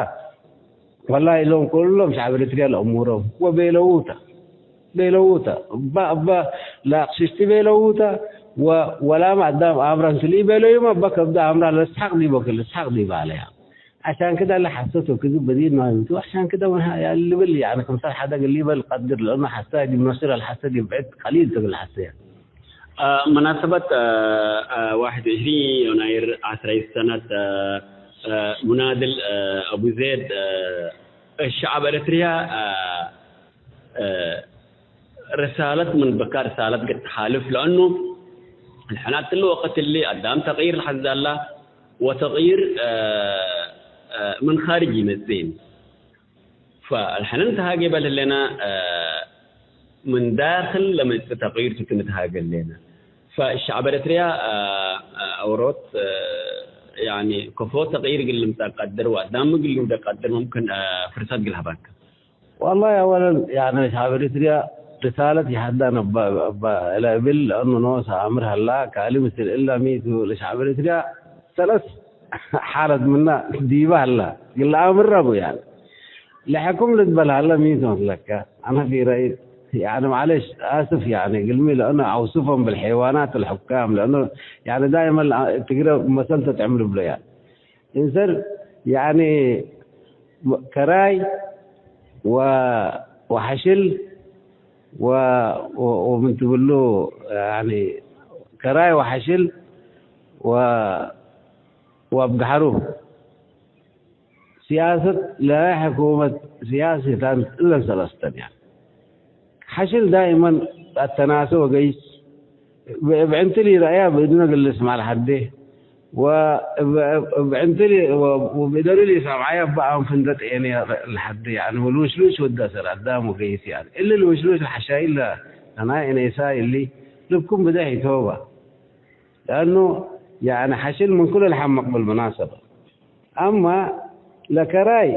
ወላሂ እሎም ኩሎም ሸዐብ ኤሪትርያ ለአሙሮም ወቤለውተ፣ ቤለውተ፣ እበ፣ እበ ለአቅሽሽቲ ቤለውተ፣ ወ-፣ ወላመ አዳም አምረ እንቱ ለኢቤለዩመ እበ ከብደ አምረ ለስሐቅ ዲቦ ክል፣ ለስሐቅ ዲበ አለያ። አሻን ክደ ለሐሰት ወክዝብ በዲር ናይቱ፣ አሻን ክደ ወንሃ ያሊ ልብል፣ ያኒ ክምሰል ሐደ እግል ሊበል ቀድር፣ ለእኑ ሐሰ ዲብ ኖስር አልሐሰ ዲብ ብዕድ ቀሊል ትብል ሐሰ። አ፣ መናሰበት፣ አ፣ አ፣ ዋሕድ ወዕሽሪን ዮናይር ዐስራይት ሰነት፣ አ፣ አ፣ ሙናድል፣ አ፣ አቡ ዜድ፣ አ፣ ሸዐብ ኤረትርያ፣ አ፣ አ፣ ርሳለት ምን ብካ ርሳለት ግድ ተሓልፍ፣ ለአኑ ሕነ እትሊ ወቅት እሊ አዳም ተቅይር ለሐዛላ ወተቅይር፣ አ፣ አ፣ ምን ካርጅ ኢመጽእን። ፈአልሐነ ንትሃጌ በል ህሌነ፣ አ፣ ምን ዳክል ለመጽእ ተቅይር ቱ ንትሃጌ ህሌነ። ፈሸዐብ ኤረትርያ፣ አ፣ አ፣ አውሮት፣ አ፣ ያኒ ከፎ ተቅይር እግል ልምጸእ ቀድር ወአዳም እግል ልውደቅ ቀድር ሙምክን፣ አ፣ ፍርሰት እግል ሀባከ። ወላሂ አወለን ያኒ ሸዐብ ኤረትርያ ርሳለት ይሐዳን እበ፣ እበ እለ እብል ለአኑ ኖሰ አምር ሀላ፣ ካሊ ምስል እለ ሚ ቱ ለሸዐብ ኤረትርያ ሰለስ ሓለት ምና ዲበ ሀላ፣ እግል ለአምር አቡ ያኒ። ለሕኩም ልትበል ሀለ ሚ ቱ መስለከ? አነ ፊ ረአይ፣ ያኒ ማዕለሽ፣ አስፍ ያኒ፣ እግልሚ ለአነ አውስፎም ብልሐይዋናት አልሑካም፣ ለአነ ያኒ ዳይመን ትግረ መሰል ተጥዕም ልብሎ ያኒ። እንሰር ያኒ ከራይ ወ-፣ ወሐሽል ወ-፣ ወ-፣ ወምን ትብሉ ያኒ ከራይ ወሐሽል ወ-፣ ወአብገሐሩ። ሲያሰት ለሕኩመት ሲያሰታን እለን ሰለስተን፣ ያኒ፣ ሐሽል ዳይመን አተናሰ ወገይስ፣ እብ ዕንትሊ ረአያ ብእድነ ግልስ ማል ሐዴ፣ ወእብ፣ እብ ዕንትሊ ወ-፣ ወብእደሉ ሊሰምዓያ እበ አንፍ እንደ ጤኔ ለሐዴ፣ ያኒ፣ ወልውሽሉሽ ወደ አሰር አዳም ወገይስ፣ ያኒ፣ እሊ ልውሽሉሽ ለሐሻይል ለናይ እኔሳይ እሊ ልብኩም ብደሕ ኢቶባ። ለአኑ፣ ያኒ፣ ሐሽል ምን ኩሉ ለሐመቅ ብልመናሰበ። አማ ለከራይ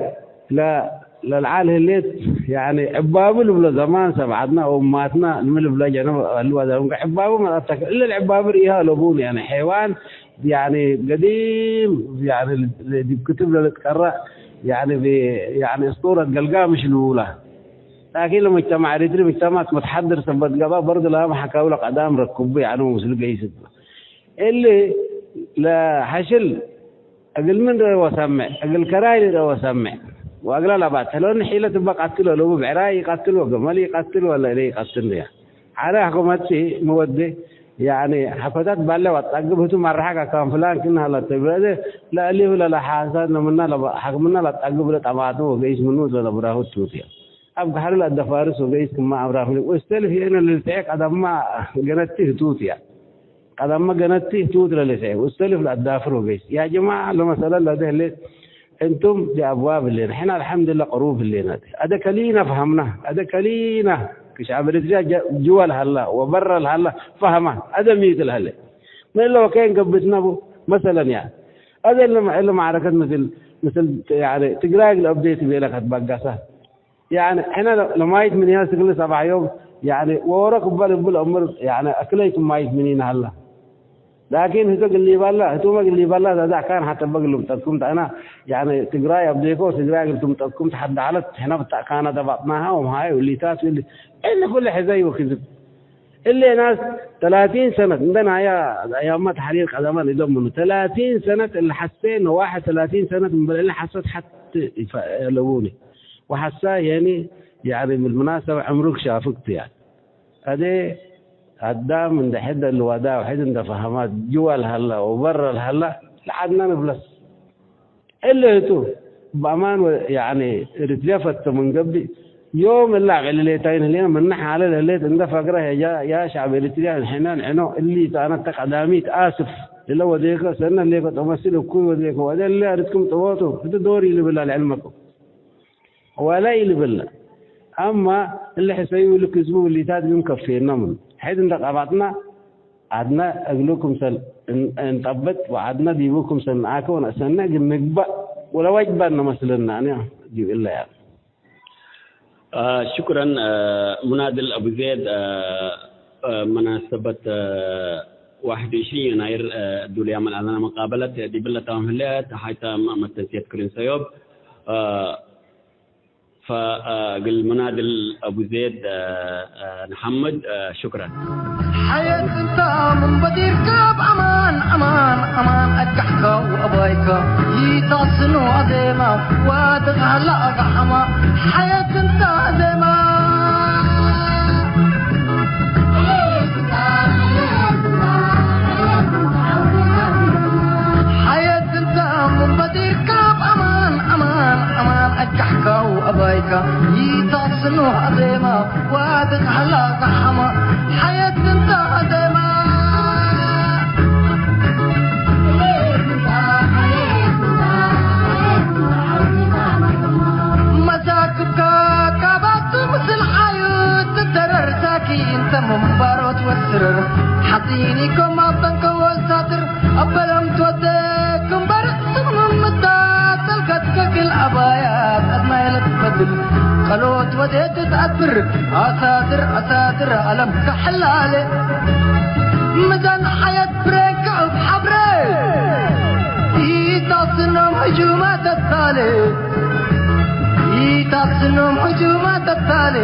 ለ-፣ ለልዓል ህሌት፣ ያኒ ዕባቡ ልብሎ ዘማን ሰብ ዐድና ወእማትና ሚ ልብሎ ጀነብ አሉ ወዘምከ ዕባቡ መጣተክ እለ ለዕባቡ ርኢሃ ለቡን፣ ያኒ ሐይዋን፣ ያኒ ገዲም፣ ያኒ ዲብ ክትብ ለልትቀረእ፣ ያኒ ብ-፣ ያኒ እስጡረት ገልጋምሽ ልቡላ። ላኪን ለመጅተማዕ ኤሪትሪ መጅተማዕ መትሐድር ሰበት ገብአ በርድ ለሀ መሐካዊ ለቀዳም ረክቡ፣ ያኒ ምስሉ ገይስ እሊ ለሐሽል እግል ምን ርአ ወሰምዕ፣ እግል ከራይ ልርአ ወሰምዕ። ወእግለ ለባተሎን ሒለት እበ ቀትሎ ለቡ ብዕራይ ኢቀትል ወገመል ኢቀትል ወለእለ ኢቀትል እንዲያ። ሐረ ሕኩመት ምወዴ፣ ያኒ፣ ሐኮታት ባለ ወአጣግብ ህቱ መርሐቅ አካን ፍላን ክእነ ሀለ ተብዕደ፣ ለእሊሁ ለለሐሳት ለምና ለበ-፣ ሐክምና ለአጣግብ ለጠማጥም ወገይስ ምኑ ለነብራሁ ቱትያ። አብ ገሐሉ ለአደፋርስ ወገይስ ክማ አብራም ወእስተልፍ የእነ ልልትዔ ቀደማ ገነቲ ህቱትያ። ቀደመ ገነቲ ቱት ለልፍዔ ወእስተልፍ ለአዳፍር ወገይስ። ያ ጀማዐ ለመሰለ ለአደ ህሌት፣ እንቱም ዲአብዋብ ህሌነ፣ ሕነ አልሐምድለ ቅሩብ ህሌነ። አደ ከሊነ ፈሀምና፣ አደ ከሊነ ክሽዐብ ኤሪትርያ ጀ-፣ ጅወ ለሀላ ወበረ ለሀላ ፈሀማ፣ አደ ሚት ለሀለ። ምን እለ ወኬን ገብትነ ቡ፣ መሰለን ያ። አደ እለ፣ እለ መዕረከት ምስል፣ ምስል፣ ያኒ ትግራይ እግል አብዴት ቤለ ከትበገሰ። ያኒ፣ ሕነ ለማይት ምኒነ እግል ሰባሕ ዮም፣ ያኒ፣ ወወሮ ክበል እብል እምር፣ ያኒ፣ አክለይኩም ማይት ምኒነ ሀላ። ላኪን፣ ህቶ ግሊባላ፣ ህቱመ ግሊባላ፣ ዛዛ አካን ሐተ በግ ልምጠጥኩም ተአና፣ ያኒ፣ ትግራይ አብዴኮ፣ ትግራይ እግል ትምጠጥኩም ተሐዳሐለት፣ ሕነ ብታእካነ ደባጥናሃ፣ ወምሃይ፣ ውሊታት፣ ውሊ፣ እሊ ኩለ ሕዘይ ወክዝብ። እሊ ናስ ተላቲን ሰነት፣ እንደና ያ፣ ያማ ተሕሪር ቀደመን እዶም ምኑ፣ ተላቲን ሰነት፣ እሊ ሐሴ ነዋሐ ተላቲን ሰነት፣ እምበል እሊ ሐሰት ሐት ይፈ-፣ ለቡኒ። ወሐሳ የኒ፣ ያኒ፣ ብልምናሰበ ዕምሩክ ሻፍክ ቱ፣ ያኒ። አዜ አዳም እንደ ሕድ ልዋዳ ወሕድ እንደ ፈሀማት ጅዋ ለሀላ ወበረ ለሀላ ለዐድና ንብለስ። እሊ ህቱ በአማን ወ-፣ ያኒ ኤሪትርያ ፈተ ምን ገብእ ዮም እላ አቅልሌታይን ህሌነ ምነ ሓለ ለህሌት እንደ ፈግረ ሄጃ ያ ሸዕብ ኤሪትርያ ንሕነ ንዕኖ እሊ ተአነተ ቀዳሚት አስፍ እለ ወዴከ ሰነ ህሌከ ተመስል እኩይ ወዴከ ወደ እለ አርድክም ጥቦቱ ህቱ ዶር ኢልብላ ለዕልመኩም። ወለ ኢልብለ። አማ እሊ ሕሰዩ እሊ ክዝቡ ውሊታት እግልም ከፌነ ምኑ። ሕድ እንደ ቀባጥና፣ ዐድነ እግሉ ክምሰል እን-፣ እንጠብጥ ወዐድነ ዲቡ ክምሰል ነአከ ወነአሰነ እግል ንግበእ ወለወጅበነ መስለነ አነ ዲብ እለ ያም። አ፣ ሽኩረን፣ አ፣ ሙናድል አቡ ዜድ፣ አ፣ አ፣ መናሰበት፣ አ፣ ዋሕድ ወዕሽሪን የናይር፣ አ፣ ዱል ያመል አለና መቃበለት ዲብለ ተማም ህለ፣ ተሓይተ መተንስየት ክርን ሰዮብ፣ አ፣ ፈእግል ሙናድል አቡ ዜድ፣ አ፣ አ፣ ነሐምድ፣ አ፣ ሽክረን። ሐየት እንተ ምን በዲርከ በአማን፣ አማን፣ አማን አጋሕከ ወአባይከ ይታስኑ አዜማ ወአትትሀላ አጋሐማ። ሐየት እንተ አዜማ። ሐየት እንተ ምን በዲርከ በአማን፣ አማን፣ አማን አጋሕከ ወአባይከ ይታስኑ አዜማ ወአትትሀላ አጋሐማ። ሐየት እንተ አዜማ። መሳክብካ ካባቱ ምስል ሓዩት ትደረር ሳኪ እንተ ምንባሮት ወስርር ሓጺኒኮም አበንከ ወሳትር አበለም ትወዴ ክምበር ስምምታ ጠልቀት ከግል አባያት አድማይ ለትፈድል ቀሎት ወዴት ተአትብር አሳድር አሳድር አለም ከሐላሌ ምዛን ሐየት ብሬንከ እብ ሐብሬ ኢታስኖም ህጁማት አታሌ ኢታስኖም ህጁማት አታሌ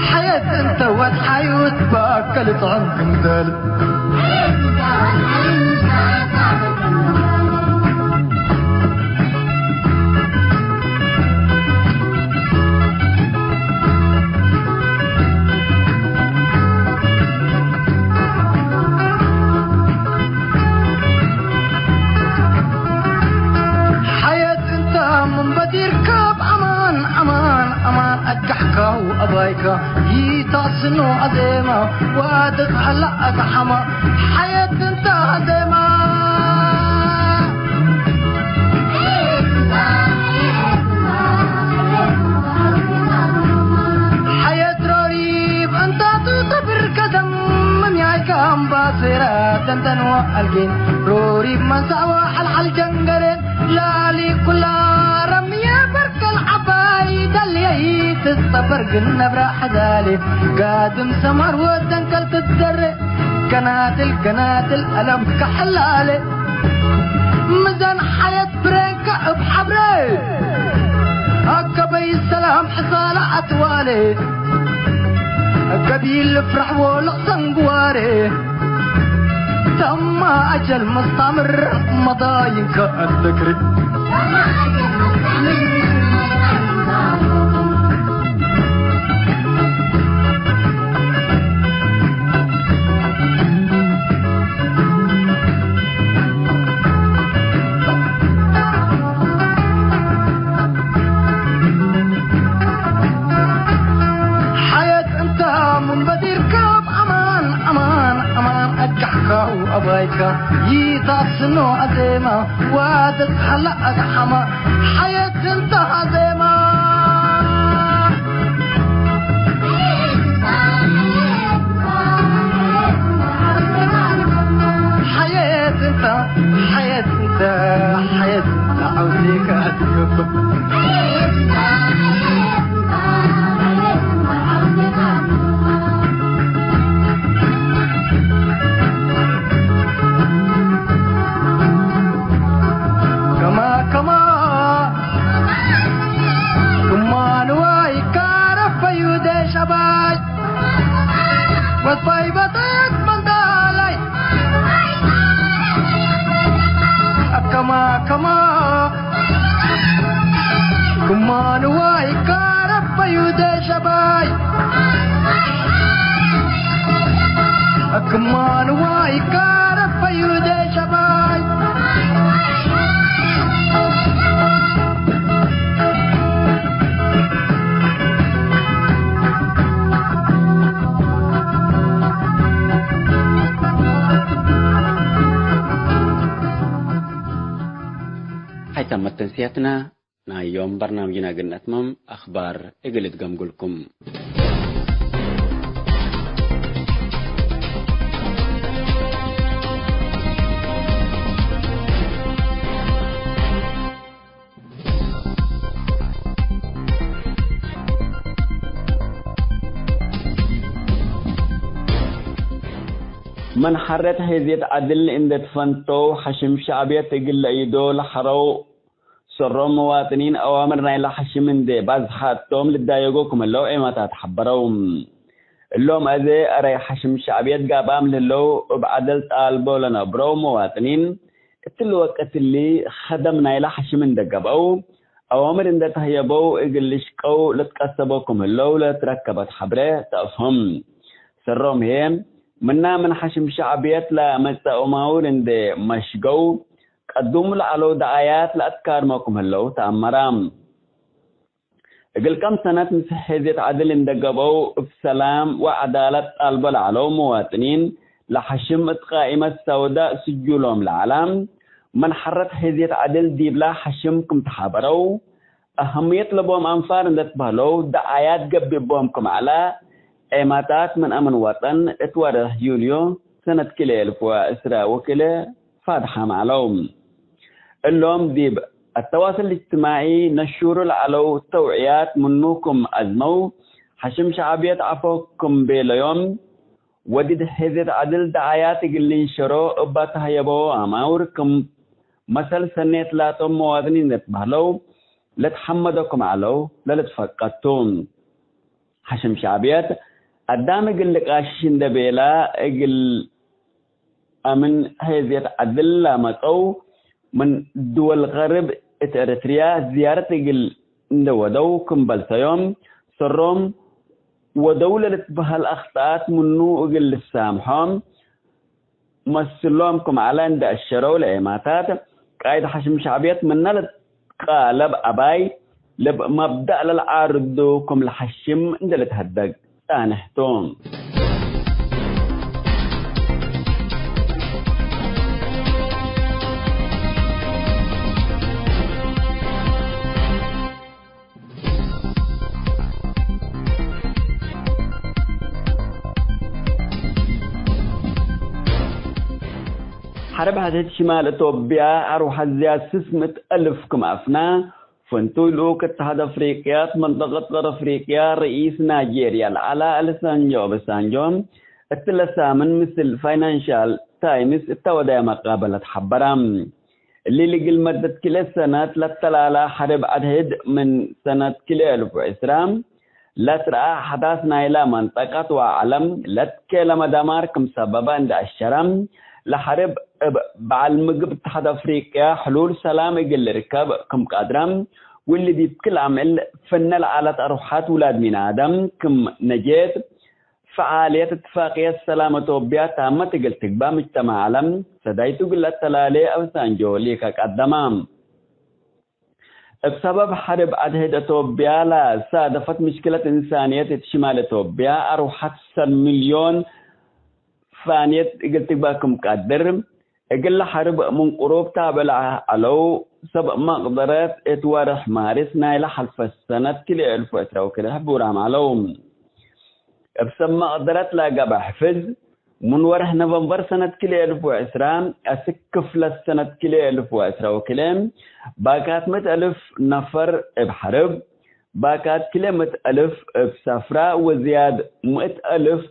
ሐየት እንተ ወድ ሐዩት በአከል ጥዕም ክምተል። ሐየት እንተ ምን በዲርከ በአማን፣ አማን፣ አማን አጋሕከ ወአባይከ ይታስኖ አዜማ ወአትትሀላ አጋሐማ። ሐየት እንተ አዜማ። ሐየት ሮሪብ እንታቱ ተብር ከደም ምን ያይከ አምባሴራ ደንደን ወአልጌን ሮሪብ መንሳእ ወሐልሐል ጀንገሬን ላሊ ኩላ ረምየ በርከል ዐባይ ደልየ ኢትጸበር ግን ነብረ ሐዛሌ ጋድም ሰማር ወደንከል ትትደሬ ገናድል ገናድል አለም ከሐላሌ ምዛን ሐየት ብሬንከ እብ ሐብሬ አከበይ ሰላም ሕሳለ አትዋሌ ገቢል ልፍራሕ ወልቅሰን ግዋሬ ተማ አጀል መስታምር መዳይንከ አትክሪ። ሐየት እንተ ምን በዲርከ አማን፣ አማን፣ አማን አጋሕካ ወአባይካ ይታስኖ አዜማ ዋደት ሀላ አግሐማ ሐየት እንተ አዜማ። ሐየት እንተ፣ ሐየት እንተ፣ ሐየት እንተ ዐውዜካ አትከብር። ከማ፣ ከማ፣ ክማ ንዋይ ካረፈዩ ደሸባይ፣ ወስባይ በጠት መንዳላይ፣ ከማ፣ ከማ፣ ክማ ንዋይ ካረፈዩ ደሸባይ፣ ክማ ንዋይ ካረፈዩ ደሸባይ። ሀይታም መተንስያትና ናይ ዮም በርናምጅና እግል ነትመም፣ አክባር እግል እትገምጉልኩም። ምን ሐረት ሔዝየት ዐድል እንዴ ትፈንተው፣ ሐሽም ሸዕብየት እግል ለአይዶ ለሐረው ሰሮም መዋጥኒን አዋምር ናይለ ሐሽም እንዴ ባዝሐ እቶም ልዳየጎ ክም ህለው ዔማታት ሐበረው። እሎም አዜ አረይ ሐሽም ሸዕብየት ጋብአም ለህለው እብ ዐደል ጣልቦ ለነብረው መዋጥኒን፣ እትሊ ወቅት እሊ ከደም ናይለ ሐሽም እንዴ ገብአው፣ አዋምር እንዴ ተህየበው እግል ልሽቀው ልትቀሰቦ ክም ህለው ለትረከበት ሐብሬ ተአፍህም። ሰሮም ህዬ፣ ምና ምን ሐሽም ሸዕብየት ለመጽአ አማውር እንዴ መሽገው፣ ቀዱም ለዐለው ደዓያት ለአትካርሞ ክም ህለው ተአመረ። እግል ከም ሰነት ምስል ሔዝየት ዐድል እንዴ ገብአው፣ እብ ሰላም ወዐዳለት ጣልቦ ለዐለው መዋጥኒን፣ ለሐሽም እት ቃኢመት ሰውዳእ ስጁሎም ለዐለ፣ ምን ሐረት ሔዝየት ዐድል ዲብላ ሐሽም ክም ተሓበረው፣ አሀምየት ለቦም አንፋር እንዴ ትበህለው ደዓያት ገብእ ቦም ክም ዐለ፣ ዔማታት ምን አምን ወጠን እት ወርሕ ዩልዮ ሰነት ክልኤ አልፍ ወዕስረ ወክልኤ ፋድሓም ዐለው። እሎም ዲብ አተዋስል እጅትማዒ ነሹሩ ለዐለው ተውዕያት ምኑ ክም አዝመው፣ ሐሽም ሸዕብየት ዐፎ ክም ቤለዮም፣ ወዲድ ሔዝየት ዐድል ደዓያት እግል ልንሸሮ እበ ተህየበው አማውር ክም መሰል ሰኔት ላቶም መዋጥኒን ለትበህለው ለትሐመዶ ክም ዐለው ለልትፈቀድ ቱ። ሐሽም ሸዕብየት አዳም እግል ልቃሽሽ እንዴ ቤላ፣ እግል አምን ሔዝየት ዐድል ላመጸው ምን ድወል ገርብ እት ኤረትርያ ዝያረት እግል እንዴ ወደው ክም በልሰዮም፣ ሰሮም ወደው ለልትበህል አክጠኣት ምኑ እግል ልሳምሖም፣ መስሎም ክም ዐለ እንዴ አሸረው ለዔማታት፣ ቃይድ ሐሽም ሸዕብየት ምነ ልትቃለብ አባይ፣ ለብ መብደእ ለልዓርዱ ክም ለሐሽም እንዴ ልትሀደግ ጻንሕ ቱ። ሐርብ ሐቴት ሽማል እቶብያ አርወሐት ዝያድ ስስ ምእት አልፍ ክም አፍና፣ ፍንቱይ ልኡክ እትሓድ አፍሪቅያ እት መንጠቀት ቀር አፍሪቅያ ርኢስ ናይጄርያ ለዐለ አለሳንጆ ኦባሳንጆ፣ እትለ ሳምን ምስል ፋይናንሻል ታይምስ እተ ወደየ መቃበለት ሐበረ። እሊ ልግል መደት ክልኤ ሰነት ለተላላ ሐርብ አድሕድ ምን ሰነት ክልኤ አልፍ ወዕስራ ለትረአ አሕዳስ ናይላ መንጠቀት ወዐለም ለትኬለመ ደማር ክም ሰበበ እንዴ አሸረ፣ ለሐርብ እብ በዐል ምግብ እትሓድ አፍሪቅያ ሕሉል ሰላም እግል ልርከብ ክም ቃድረ፣ ወእሊ ዲብ ክል አምዕል ፍነ ለዐለት አርወሐት ውላድ ሚን አደም ክም ነጄት፣ ፈዓልየት እትፋቅየት ሰላም አቶብያ ታመት እግል ትግባእ ምጅተማዕ ዐለም ሰዳይቱ እግል ለአተላሌ አብሳንጆ ሊከ ቀደመ። እብ ሰበብ ሐርብ አድሕድ አቶብያ ለሳደፈት ምሽክለት እንሳንየት እት ሽማል አቶብያ አርወሐት ሰልፍ ሚልዮን ፋንየት እግል ትግባእ ክም ቀድር፣ እግለ ሐርብ ምን ቅሩብ ታብዕ ለዐለው ሰብ መቅደረት እት ወርሕ ማርስ ናይለ ሐልፈ ሰነት ክልኤ እልፍ ወዕስራ ወክልኤ ሕቡራም ዐለው። እብ ሰብ መቅደረት ለገብአ ሕፍዝ፣ ምን ወርሕ ኖቨምበር ሰነት ክልኤ እልፍ ወዕስራ አስክ ክፍለት ሰነት ክልኤ እልፍ ወዕስራ ወክልኤ፣ ባካት ምእት አልፍ ነፈር እብ ሐርብ፣ ባካት ክልኤ ምእት አልፍ እብ ሰፍራ ወዝያድ ምእት አልፍ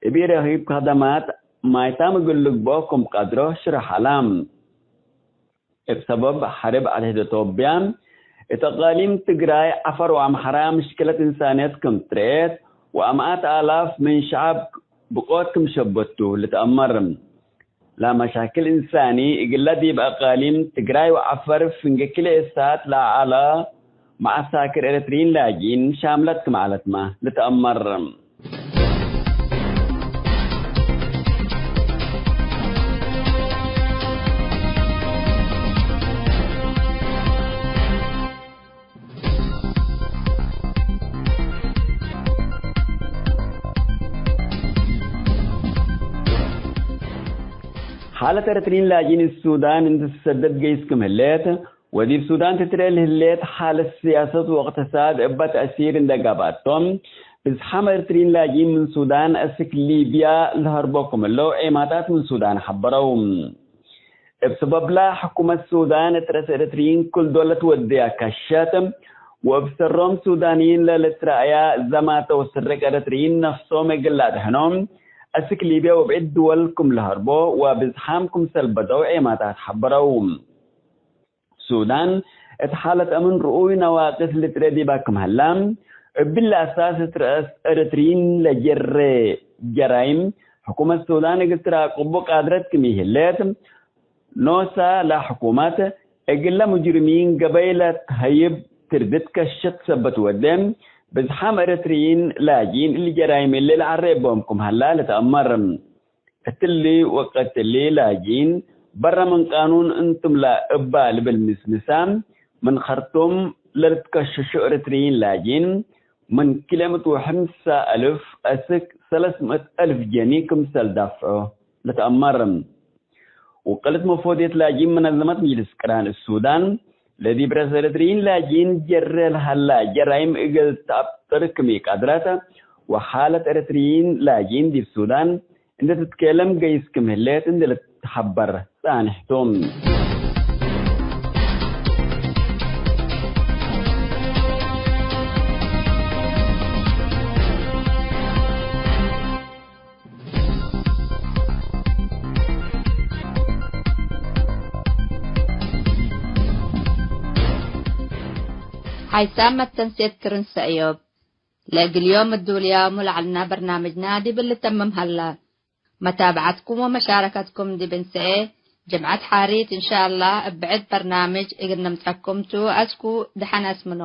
እብ ኢረኪብ ከደማት ማይታም እግል ልግበኦ ክም ቀድሮ ሽረሕ ዐለ። እብ ሰበብ ሐርብ አድሕድ አቶብያ፣ እት አቃሊም ትግራይ፣ ዐፈር ወአምሐራ ምሽክለት እንሳንየት ክም ትረኤት፣ ወአምኣት አላፍ ምን ሸዐብ ብቆት ክም ሸበቱ ልትአመር። ለመሻክል እንሳኒ እግለ ዲብ አቃሊም ትግራይ ወዐፈር ፍንጌ ክልኤ ሳት ለዐለ መዐሳክር ኤረትርዪን ላጅኢን ሻምለት ክም ዐለትመ ልትአመር። ሓለት ኤረትርዪን ላጅኢን እት ሱዳን እንዴ ትሰደድ ገይስ ክም ህሌት፣ ወዲብ ሱዳን ትትርኤ ለህሌት ሓለት ስያሰት ወእቅትሳድ እበ ተእሲር እንዴ ገብአቶም፣ ብዝሓም ኤረትርዪን ላጅኢን ምን ሱዳን አስክ ሊብያ ለሀርቦ ክም ህለው ዔማታት ምን ሱዳን ሐበረው። እብ ሰበብላ፣ ሕኩመት ሱዳን እት ረአስ ኤረትርዪን ክል ዶል ለትወድያ ከሸት፣ ወእብ ሰሮም ሱዳንይን ለልትረአያ ዘማተ ወስርቅ ኤረትርዪን ነፍሶም እግል ለአድሕኖም፣ አስክ ሊብያ ወብዕድ ድወል ክም ለሀርቦ ወብዝሓም ክምሰል በደው ዔማታት ሐበረው። ሱዳን፣ እት ሓለት አምን ርኡይ ነዋቅስ ልትረአ ዲባ ክም ሀላ፣ እብሊ አሳስ እት ረአስ ኤረትርዪን ለጀሬ ጀራይም፣ ሕኩመት ሱዳን እግል ትራቅቡ ቃድረት ክም ኢህሌት፣ ኖሳ ለሕኩመት እግለ ሙጅርሚን ገበይ ለትሀይብ ትርድት ከሸት ሰበት ወደ፣ ብዝሓም ኤረትርዪን ላጅኢን እሊ ጀራይም እሊ ለዐሬ እቦም ክም ሀላ ልትአመር። እትሊ ወቀት እሊ ላጅኢን በረ ምን ቃኑን እንቱም ለእባ ልብል ምስምሳ፣ ምን ኸርቱም ለልትከሸሾ ኤረትርዪን ላጅኢን፣ ምን ክልኤ ምእት ወሐምሳ አልፍ አስክ ሰለስ ምእት አልፍ ጀኒ ክምሰል ዳፍዖ ልትአመር። ውቅልት መፎድየት ላጅኢን መነዘመት ምጅልስ ቅራን እት ሱዳን፣ ለዲብ ረአስ ኤረትርዪን ላጅኢን ጀሬ ለሀላ ጀራይም እግል ተአብጥር ክም ኢቀድረት፣ ወሓለት ኤረትርዪን ላጅኢን ዲብ ሱዳን እንዴ ትትኬለም ገይስ ክም ህሌት እንዴ ልትሐበር ጸንሕቱ። ሓይሳም መተንሴት ክርን ሰእዮብ። ለእግል ዮም እዱልያሙ ለዐልና በርናምጅና ዲብ ልተምም ሀላ። መታብዐትኩም ወመሻረከትኩም ዲብ እንሰኤ ጅምዐት ሓሪት እንሻአላህ እብ ብዕድ በርናምጅ እግል ነምጸኩም ቱ። አስኩ ደሐን አስምኖ።